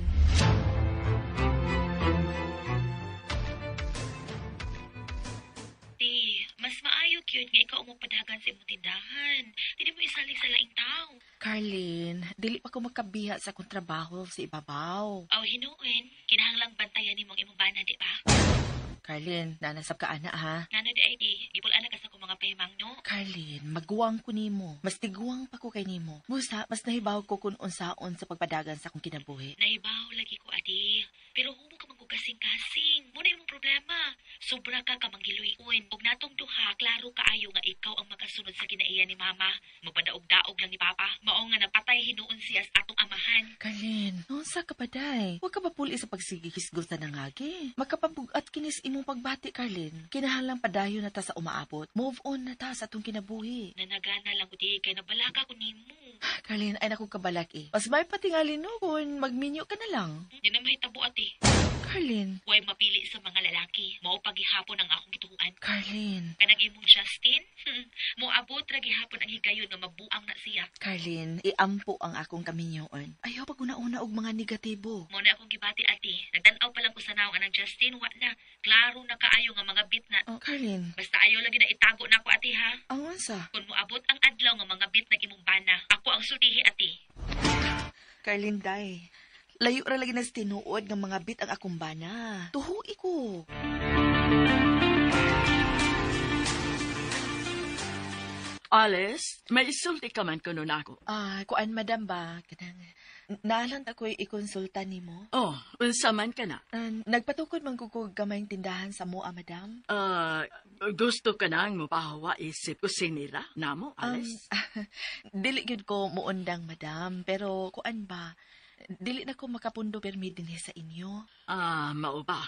Di, mas maayo gyud nga ikaw mo padagan sa imong tindahan. Dili mo isalig sa laing tao. Carlene, dili pa ko makabiha sa akong trabaho sa ibabaw. Aw hinuin, kinahanglang bantayan nimo ang imong bana, di ba? Carlene, nanasab ka ana ha. Ngano di ay di, gibulan na ka sa akong mga pahimangno. Carlene, maguwang ko nimo. Mas tiguang pa ko kay nimo. Busa, mas nahibaw ko kung unsaon sa pagpadagan sa akong kinabuhi. Nahibaw lagi ko, ate. Pero humo ka manggugasing-kasing. Muna imong problema. Sobra ka kamanggiluyon. Ug natong duha, klaro kaayo nga ikaw ang makasunod sa kinaiya ni mama. Magpadaog-daog lang ni papa. Mao nga napatay hinuon siya sa atong amahan. Carlene, unsa ka pa day? Huwag ka mapuli sa pagsigihisgot sa nangagi. Makapabugat kinis imong pagbati, Carlene. Kinahanglang padayon na ta sa umaabot. Move on na ta sa atong kinabuhi. Nanagana lang ko di, kay nabalaka ko nimo. Carlene, ay naku kabalak eh. Mas may patingali no kung magminyo ka na lang. Di na mahitabo, ate. Carlene. Huwag mapili sa mga lalaki. Mao paghihapon ang akong gituhuan. Carlene. Kanang imong Justin, moabot ra gihapon ang higayon nga mabuang na siya. Carlene, iampo ang akong kaminyoon. Ayaw pag una-una og mga negatibo. Mao na akong gibati, ate. Nagtan-aw pa lang ko sa naong anang Justin, wa na. Klaro na kaayo nga mga bit na. Oh, Carlene. Basta ayaw lagi na itago na ako, ate, ha? Ang unsa? Kung moabot ang adlaw nga mga bit ng imong bana, ako ang sultihi, ate. Carlene, day. Layo ra lagi na sa tinuod ng mga bit ang akong bana. Tuhui ko. Alice, may isulti ka man kuno nako. Ah, kuan madam ba? Kanang naalang ako'y ikonsulta nimo. Oh, unsa man ka na? Nagpatukod man ko kog gamayng tindahan sa moa, madam. Gusto ka nang mopahawa isip kusinira namo, Alice? Dili gyud ko muundang, madam, pero kuan ba? Dili na ko makapundo permi dinhi sa inyo. Ah, mao ba?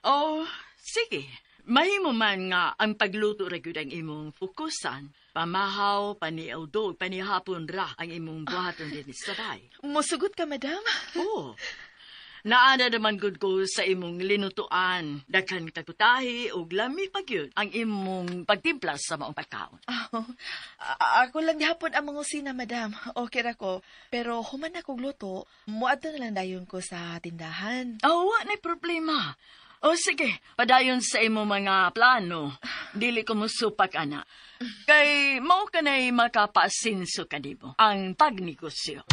Oh, sige. Mahimo man nga ang pagluto ra gyud ang imong fokusan. Pamahaw, paniudog, panihapon ra ang imong buhaton dinhi sa bay. Musugot ka, madam? Oo. Naana naman gud ko sa imong linutuan. Daghan kagutahi ug lami pa gyud ang imong pagtimpla sa maong pagkaon. Oh, ako lang gihapon ang mga usina, madam. Okay ra ko. Pero human na kog luto, muadto na lang dayon ko sa tindahan. Oh, wa nay problema. O sige, padayon sa imong mga plano. Dili ko musupak, ana. Kay mao ka na'y makapaasinso kanimo ang pagnegosyo.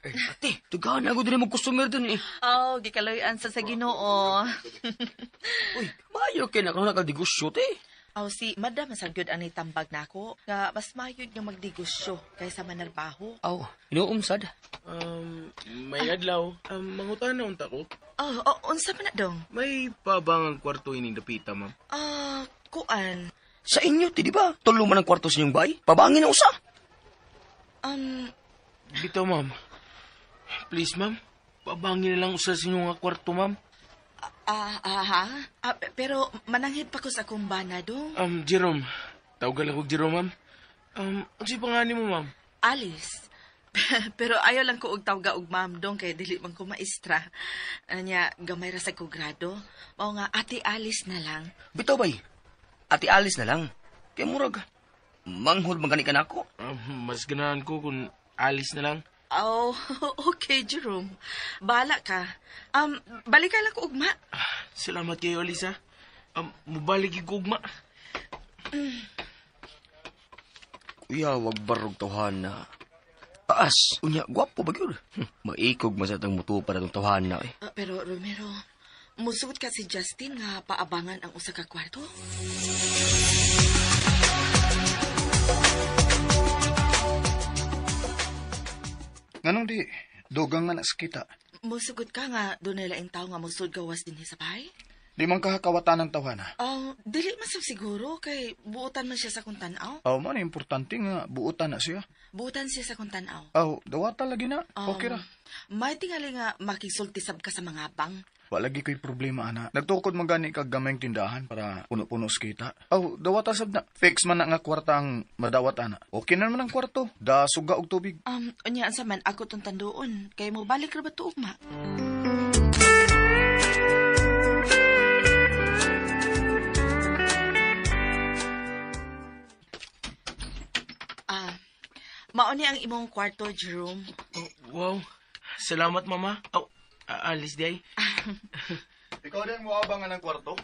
Eh, ate, tugahan ako din mo customer dun eh. Oh, gikaloy-an sa Ginoo. Uy, maayo kay na kung nakadegosyo, te. Aw, si madam sa gyud ang nitambag nako nga mas mayod nga magdegosyo kaysa manarbaho. Aw, inuom sad. May adlaw. Mangutan na unta ko. Oh, unsa man na dong? May pabang ang kwarto ining dapita, ma'am. Ah, kuan. Sa inyo, ti, di ba? Tulo man ang kwarto sa inyong bay. Pabangin na usa. Bitaw, ma'am. Please, ma'am. Pabangin na lang usa sa inyong nga kwarto, ma'am. Ha? Pero mananghid pa ko sa akong bana dong. Jerome. Tawagan lang ko Jerome, ma'am. Ang si pangani mo, ma'am? Alice. Pero ayaw lang ko og tawga og ma'am dong kay dili man ko maestra. Anya gamay ra sa ko grado. Mao nga Ate Alice na lang. Bitaw bay. Ate Alice na lang. Kay murag manghod man gani ka nako. Mas ganahan ko kung Alice na lang. Oh, okay, Jerome. Bahala ka. Balik ka lang ko ugma. Salamat kayo, Alice, ha. Mubalik ko ugma. Kuya, wag barog tawhana. Taas. Unya, gwapo ba yun? Maikog masatang muto para itong tawhana eh. Pero, Romero, musugot ka si Justin nga paabangan ang usa ka kwarto? Nganong di, dugang nga naskita. Musugot ka nga, doon nila ang tao nga musud gawas din sa bahay? Di man kahakawatan ng tawhana. Oh, dili man sab siguro kay buotan man siya sa kong tan-aw. Aw, man, importante nga buotan na siya. Buotan siya sa kong tan-aw. Aw, dawata lagi na. Okay ra. May tingali nga makisulti sab ka sa mga bang. Wa lagi ko'y problema, ana. Nagtukod man gani kag gamayng tindahan para puno-puno sa kita. Aw, dawata sab na. Fix man na nga kwarta ang madawat, ana. Okay na naman ang kwarto. Da suga og tubig. Unya unsa man ako tong tanduon kay mo balik ra ba tuog ma? Mao ni ang imong kwarto, Jerome. Oh, wow. Salamat, mama. Oh, alis di ay. Ikaw din mo abangan ng kwarto?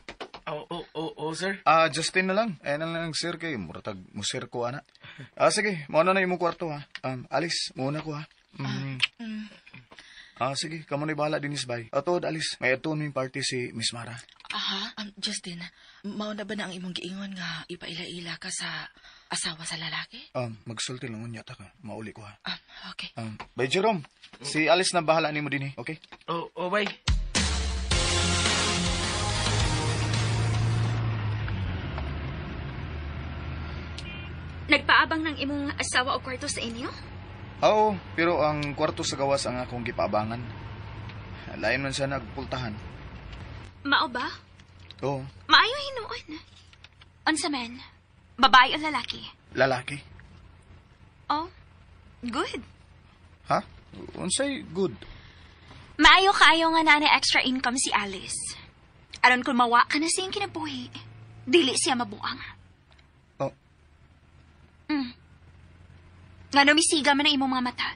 Oh, sir. Justin na lang. Ayan na lang, sir, kay muratag mo sir ko, ana. Sige, muna na imong kwarto, ha. Alice, muna ko, ha. Sige, kamo na bahala din, bay. Atod, Alice, may aton yung party si Miss Mara. Aha, Justin, mauna ba na ang imong giingon nga ipaila-ila ka sa asawa sa lalaki? Magsulti lang unya ta ka. Mauli ko, ha. Okay. Bay Jerome, si Alice na bahala nimo din, eh. Okay? Oh, bye. Nagpaabang ng imong asawa o kwarto sa inyo? Oo, pero ang kwarto sa gawas ang akong gipaabangan. Lain man siya nagpultahan. Mao ba? Oo. Maayo hinuon. Unsa man? Babae o lalaki? Lalaki. Oh, good. Ha? Unsay good? Maayo kaayo nga naa na extra income si Alice. Aron kung mawa ka na siyang kinabuhi, dili siya mabuang. Oh. Nga numisiga man ang imong mga mata.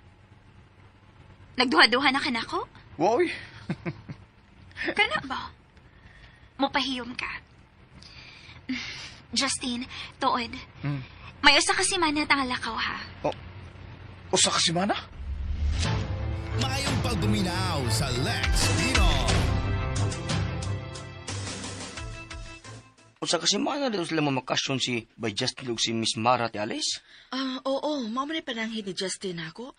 Nagduha-duha na ka nako? Woy! Kana ba? Mupahiyom ka. Justin, tuod. May usa ka semana tang lakaw, ha? Oh, usa ka semana? Maayong pagbuminaw sa Lex Pinoy. Usa ka semana dito sila mamakasyon si by Justin ug si Miss Mara ti Alice? Oo, mao man pananghid ni Justin ako.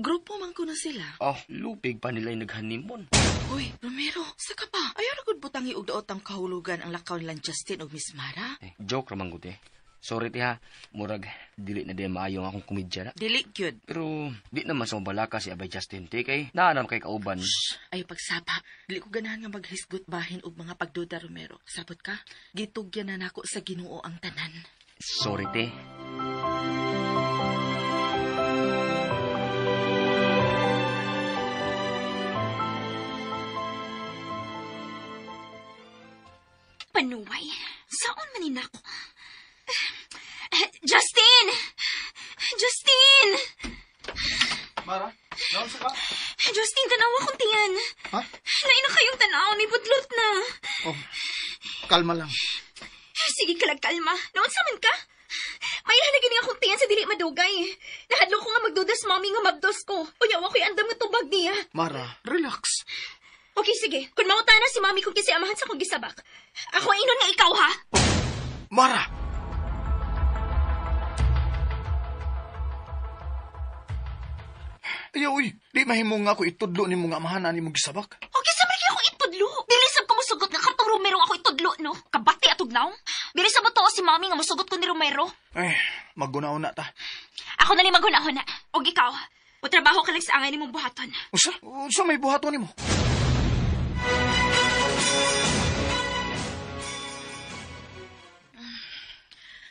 Grupo man ko na sila. Oh, lupig pa nila yung nag-honeymoon. Uy, Romero, sa ka pa? Ayaw na gud butang iug daot ang kahulugan ang lakaw nilang Justin ug Miss Mara. Eh, joke ra man gud eh. Sorry ti ha, murag dili na din maayo ang akong komedya na. Dili gyud. Pero di naman sa mabalaka si Abay Justin ti kay naa kay kauban. Shh, ay pagsapa. Dili ko ganahan nga maghisgot bahin og mga pagduda, Romero. Sabot ka? Gitugyan na nako sa Ginoo ang tanan. Sorry ti. Panuway, saon man ni nako? Justin! Justin! Mara, naon sa ka? Justin, tanawa kong tiyan. Ha? Naina kayong tanaw, ni budlot na. Oh, kalma lang. Sige ka lang, kalma. Naon sa man ka? May ilalagay niya akong tiyan sa dili madugay. Nahadlok ko nga magdudas mami nga mabdos ko. Unya, wa ko'y andam nga tubag niya. Mara, relax. Okay, sige. Kung mangutana si mami kung kasi amahan sa kong gisabak, ako inon nga ikaw, ha? Oh, Mara! Ayaw, uy. Di mahimong nga ako itudlo ni mong amahan ani mong gisabak. Okay, sa malaki ako itudlo. Dili sab ko musugot nga katong Romero ako itudlo, no? Kabati atog naong. Dili sa mo si mami nga musugot ko ni Romero. Ay, magguna-una ta. Ako na ni maghuna-huna. Og ikaw, o trabaho ka lang sa angay ni mong buhaton. Usa? Usa may buhaton nimo?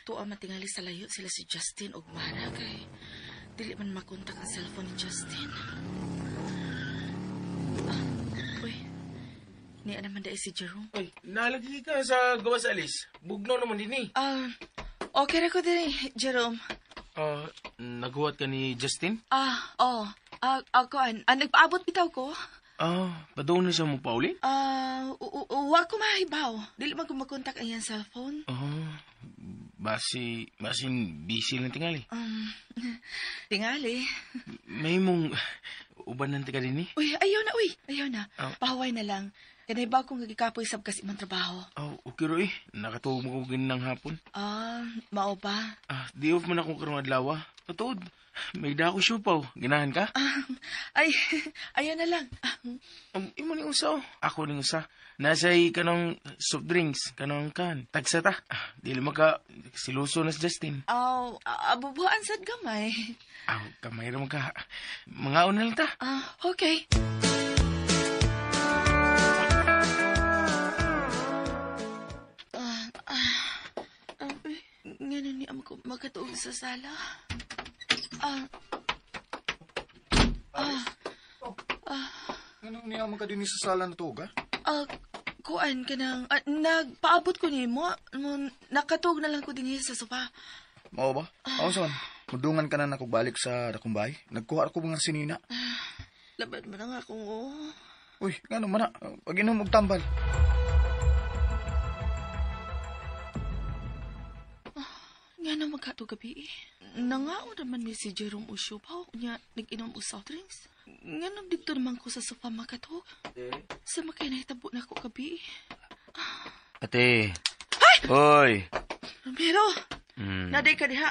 Tuwa matingali sa layo sila si Justin og Mara kay dili man makontak ang cellphone ni Justin. Uy, niya naman dahil si Jerome. Uy, nalagi ka sa gawas, Alice. Bugnaw naman din eh. Okay ra ko din, Jerome. Naghuwat ka ni Justin? Oo. Ako, nagpaabot bitaw ko. Padoon na siya mo pauli? Wa ko mahibaw. Dili man ko makontak ang iyang cellphone. Basin busy lang tingali. Tingali. May mong ubanan ka din eh. Uy, ayaw na, uy. Ayaw na. Oh. Pahuway na lang. Kanay ba akong nagikapoy sab kasi man trabaho. Oh, okay ro eh. Nakatuog mo ko ganun ng hapon. Mao ba? Di off man akong karong adlaw. Tuod. May dako siupaw. Ganahan ka? Ay, ayaw na lang. Imo ni usa oh. Ako ni usa. Nasa'y kanang soft drinks, kanang kan. Tagsa ta. Dili maka siluso na si Justin. Oh, abubuan sad gamay. Aw, kamay ra maka. Mangaon na lang ta. Okay. Ngano ni am ko makatuog sa sala. Ngano niya man ka dinhi sa sala na tuog, ha? Kuan ka nang, nagpaabot ko nimo, nakatuog na lang ko dinhi sa sofa. Mao ba? Aw son, mudungan ka na nakog balik sa dakong bahay. Nagkuha ako mga sinina. Laban mo na nga akong oh. Uy, ngano man na? Pag-inom og tambal. Nga na magkato gabi eh. Nangao naman mi si Jerome o Siupaw. Nya, nag-inom og soft drinks. Nga nang dito naman ko sa sofa makatog. Sa makay nahitabo na ako gabi eh. Ate. Ay! Hoy. Romero, naday ka diha.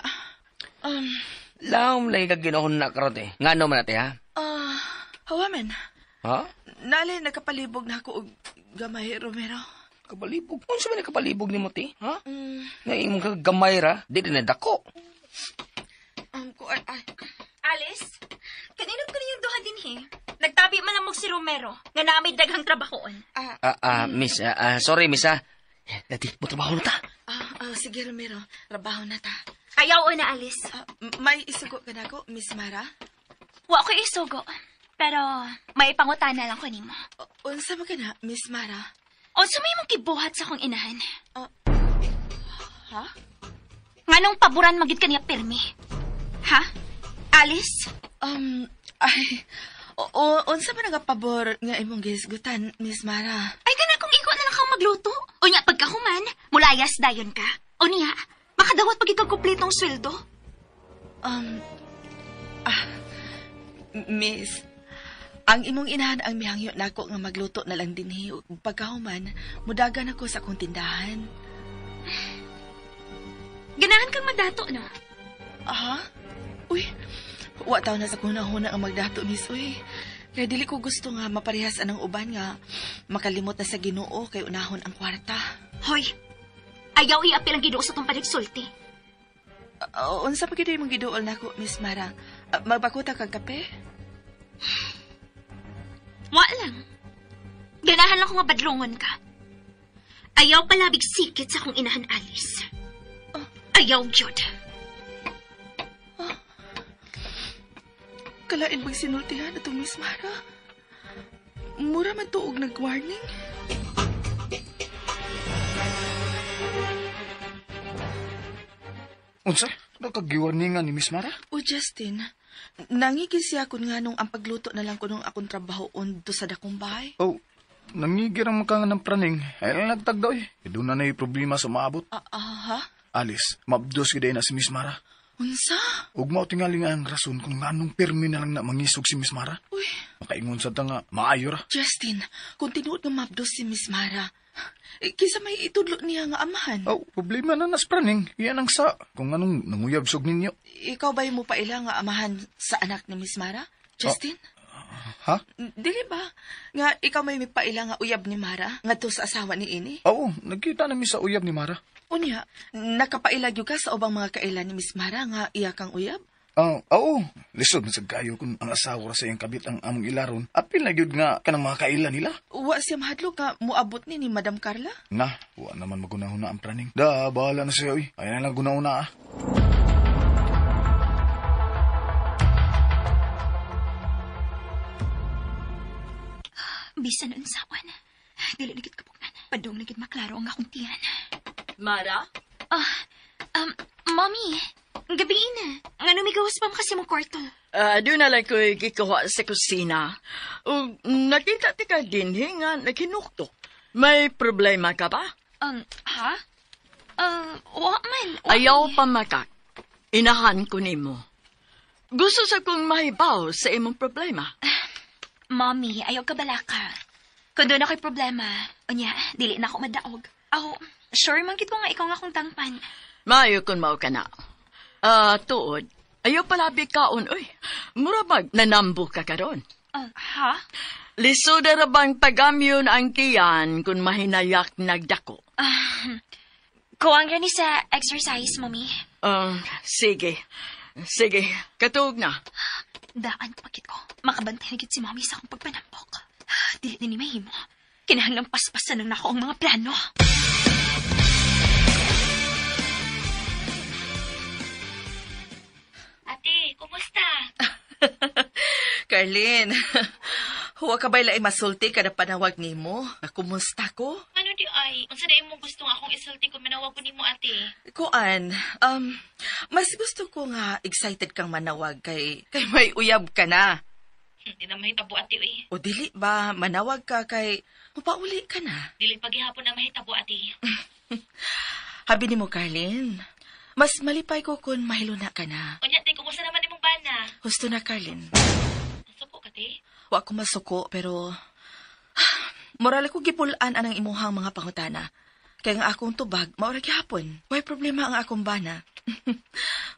Laom lagi ka ginoon na karon eh. Ngano man ate ha? Hawa men. Ha? Nali, nakapalibog na ako og gamay, Romero. Kapalibog? Unsa man ang kapalibog nimo te? Ha? Nga imong kagamay ra, di din na dako. Kuan, ay. Alice, kanino ko ninyong duha din he? Nagtabi man lang si Romero, nga naamay daghang trabahoon. Miss, sorry miss ha. Dati, mo trabaho na ta. Sige Romero, trabaho na ta. Ayaw o na, Alice. May isugo ka na ko, Miss Mara? Wa ko isugo. Pero may pangutana lang ko nimo. Unsa man ka na, Miss Mara? Unsa may imong gibuhat sa akong inahan? Ha? Nganong paboran magid kaniya pirmi? Ha? Alice? Ay, unsa man nga pabor nga imong gihisgutan, Miss Mara? Ay, kana kung ikaw na lang kang magluto. Unya, pagkahuman, mulayas dayon ka. O niya, makadawat pag ikaw kumpletong sweldo. Miss, ang imong inahan ang mihangyo nako nga magluto na lang dinhi. Pagkahuman, mudagan ako sa akong tindahan. Ganahan kang madato, no? Aha? Uy, wa taw na sa kunahuna ang magdato, Miss. Uy, kaya dili ko gusto nga maparehas anang uban nga makalimot na sa Ginoo kay unahon ang kwarta. Hoy, ayaw iapil ang Ginoo sa tong panagsulti. Unsa pa gid imong giduol nako, Miss Mara? Magbakuta kag kape? Wa lang. Ganahan lang ko nga badlongon ka. Ayaw palabig sikit sa akong inahan, Alice. Ayaw, gyud. Kalain bang sinultihan atong Miss Mara? Mura man tuog nag-warning. Unsa? Nakagiwarningan ni Miss Mara? O Justin, nangigil siya kun nga nung ang pagluto na lang ko nung akong trabaho on do sa dakong bahay. Oh, nangigil ang makanga ng praning. Ay lang nagtagdaw eh. Doon na na'y problema sa maabot. Ha? Alice, mabdos gid na si Miss Mara. Unsa? Ug mao tingali nga ang rason kung nganong pirmi na lang na mangisog si Miss Mara. Uy. Makaingon sa ta nga maayo ra. Justin, kung tinuod nga mabdos si Miss Mara, kisa may itudlo niya nga amahan. Oh, problema na nas praning. Iyan ang sa kung anong nanguyab sug ninyo. Ikaw ba mo paila nga amahan sa anak ni Miss Mara? Justin? Ha? Dili ba? Nga ikaw may mipaila nga uyab ni Mara ngadto sa asawa ni ini? Oo, nagkita na mi sa uyab ni Mara. Unya, nakapaila gyud ka sa ubang mga kaila ni Miss Mara nga iya kang uyab? Oo. Lisod man sad kayo kung ang asawa ra sa iyang kabit ang among ilaron. Apil na gyud nga kanang mga kaila nila. Wa siya mahadlok nga moabot ni Madam Carla? Na, wa naman magunahuna ang praning. Da, bahala na siya, uy. Ay na lang gunahuna, ah. Bisan unsawan. Dili na gid kapugnan. Padung na gid maklaro ang akong tiyan. Mara? Mommy, gabi na. Ngano migawas pa mo kasi mong kwarto? Doon na lang ko'y gikuha sa kusina. Nakita ti ka dinhi nga naghinuktok. May problema ka ba? Ha? Wa man. Ayaw pa makak. Inahan ko nimo. Gusto sa kong mahibaw sa imong problema. Mommy, ayaw ka balaka. Kung doon ako'y problema, unya, dili na ako madaog. Aw, sure man gid ko nga ikaw nga akong tangpan. Maayo kung mao ka na. Tuod, ayaw palabi kaon, uy. Mura mag nanambo ka karon. Ha? Lisod ra bang pagamyon ang tiyan kung mahinayak nagdako? Kuwang gani sa exercise, Mommy. Sige. Sige, katuog na. Daan ko pagkit ko. Makabantay na gid si Mommy sa akong pagpanampok. Dili na ni mahimo. Kinahanglang paspasan ng nako ang mga plano. Ate, kumusta? Carlene, huwa ka ba'y laing masulti kada panawag nimo? Kumusta ko? Ano di ay? Unsa na imong gusto nga akong isulti kung manawag ko nimo, ate? Kuan, mas gusto ko nga excited kang manawag kay may uyab ka na. Di na mahitabo ate uy. O dili ba manawag ka kay mupauli ka na? Dili paghihapon na mahitabo ate. Habi nimo Carlin. Mas malipay ko kung mahiluna ka na. Unya te, kumusta naman imong bana? Husto na Carlin. Suko ka te? Wa ko masuko pero moral ko gipulaan anang imuhang mga pangutana. Kaya nga akong tubag, maura gihapon. Way problema ang akong bana.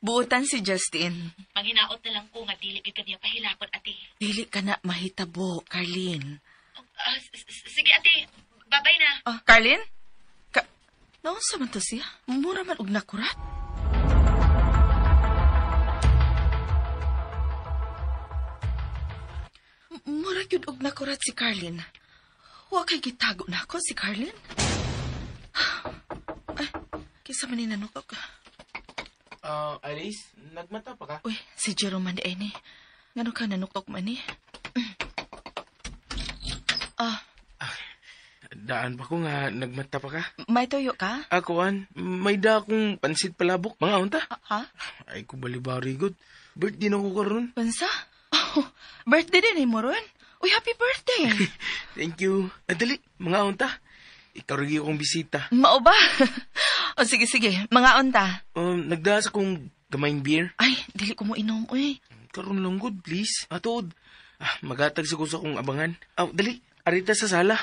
Buotan si Justin. Manghinaot na lang ko nga dili gid ka niya pahilakon ate. Dili ka na mahitabo, Carlin. Sige ate, babay na. Oh, Carlin? Naunsa man to siya? Mura man og nakurat. Mura gyud og nakurat si Carlin. Wa kay gitago na ako si Carlin. Ay, kinsa man ni nanukok? Alice, nagmata pa ka? Uy, si Jerome man ni. Ngano ka nanuktok man ni? Daan pa ko nga nagmata pa ka. May tuyo ka? Ako, an, may da akong pansit palabok. Mga unta. Ha? Ay ko balibari good. Birthday na ko karon. Pansa? Oh, birthday din mo ron? Uy, happy birthday! Thank you. Dali, mga unta. Ikaw rin akong bisita. Mao ba? O sige, sige. Mga unta. Nagdala sa kong gamayng beer. Ay, dili ko mo inom, uy. Karon lang good, please. Atuod. Magatag sa ko sa kong abangan. Aw, dali. Arita sa sala.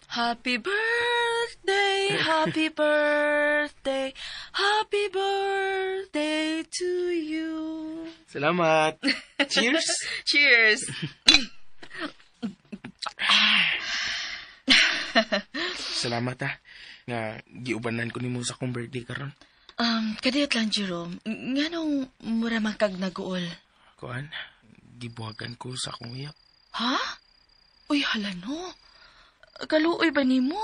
Happy birthday, happy birthday, happy birthday to you. Salamat. Cheers. Cheers. Salamat ha. Nga giubanan ko nimo sa akong birthday karon. Kadiyot lang, Jerome. Nganong mura man kag naguol? Kuan, gibuhagan ko sa akong uyab. Ha? Uy, hala no. Kaluoy ba nimo?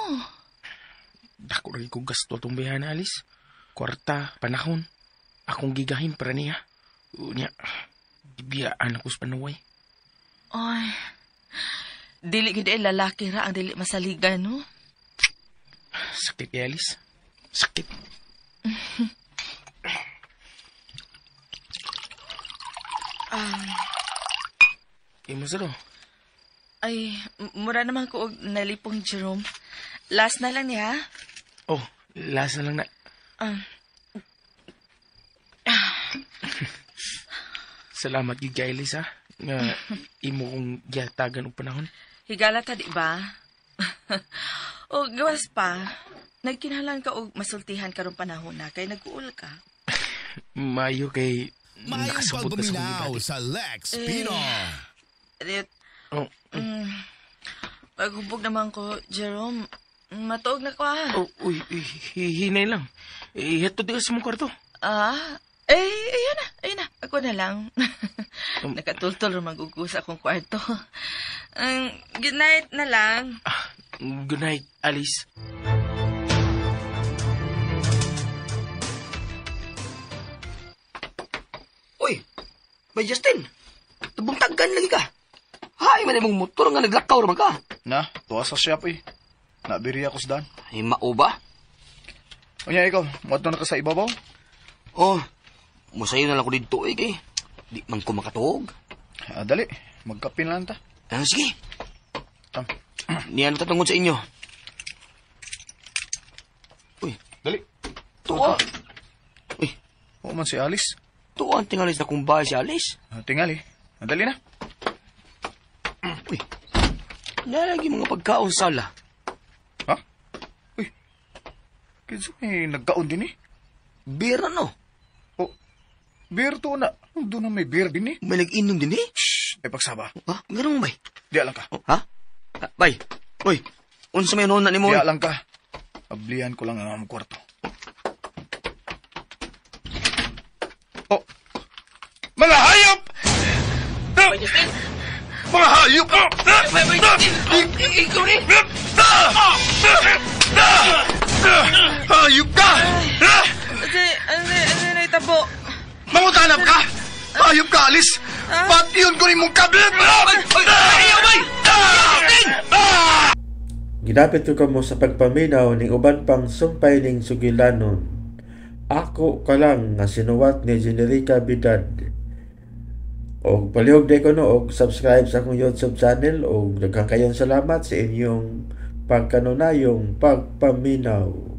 Dako rin ko gasto atong bayhana, Alice. Kwarta, panahon. Akong gigahin para niya. Unya, gibiyaan ako sa panuway. Ay, dili gid ay lalaki ra ang dili masaligan, no? Sakit kay Alice. Sakit. Imo sa do? Ay, mura naman ko og nalipong, Jerome. Last na lang niya. Oh, last na lang na. Salamat gid kay Alice, ha? Nga imo kong gihatagan og panahon. Higala ta, di ba? O gawas pa, nagkinahanglan ka og masultihan karong panahon na kay nag-uol ka. Mayo kay Maayong nakasabot na sa akong pagpaminaw gibati. sa Lex Pinoy. Rit, Oh, paghubog naman ko, Jerome. Matuog na ko, ha? oh, uy, uy, hinay lang. Eh, heto di ka sa mong kwarto. Eh, ayun na, ayun na. Ako na lang. Nakatultol rin magugo sa akong kwarto. Good night na lang. Good night, Alice. Uy, may Justin. Nabuntagan lagi ka. Hay, man imong motor nga naglakaw raman ka. Na, tuwa sa shop eh. Nabiri ako sa daan. Ay, mao ba? Unya, ikaw, muadto na ka sa ibabaw? Oh, musayo na lang ko dito eh, kay. Di man ko makatuog. Dali, magkape na lang ta. Sige. Tam. Niyan tatungod sa inyo. Uy. Dali. Tuwa. Uy. Oo man si Alice. Tuwa ang tingalis na kumbay si Alice. Tingali. Dali na. Uy. Nalagi mga pagkaon sala. Ha? Uy. Kinsa may nagkaon din eh? Beer ano? Oh, beer to na. Doon na may beer din eh. May nag-inom din eh? Shhh! Ay, pagsaba. Ha? Ganun mo, bay? Di lang ka. Oh, ha? Bay. Uy, unsa may noon na nimo? Di lang ka. Ablihan ko lang ang among kwarto. Oh! Mga hayop! Bay, Justin! Mga hayop! Bay, bay, Justin! Ikaw ni! Hayop ka! Ano naitabo? Mangutanap ka! Hayop ka, Alice! Pati yun ko rin mong kablit! Ayaw, bay! Justin! Gidapit ko kamo sa pagpaminaw ning uban pang sumpay ning sugilanon. Ako Ka Lang nga sinuwat ni Generica Bidad. Og palihog day ko no og subscribe sa akong YouTube channel og daghang kayong salamat sa inyong pagkanunayong pagpaminaw.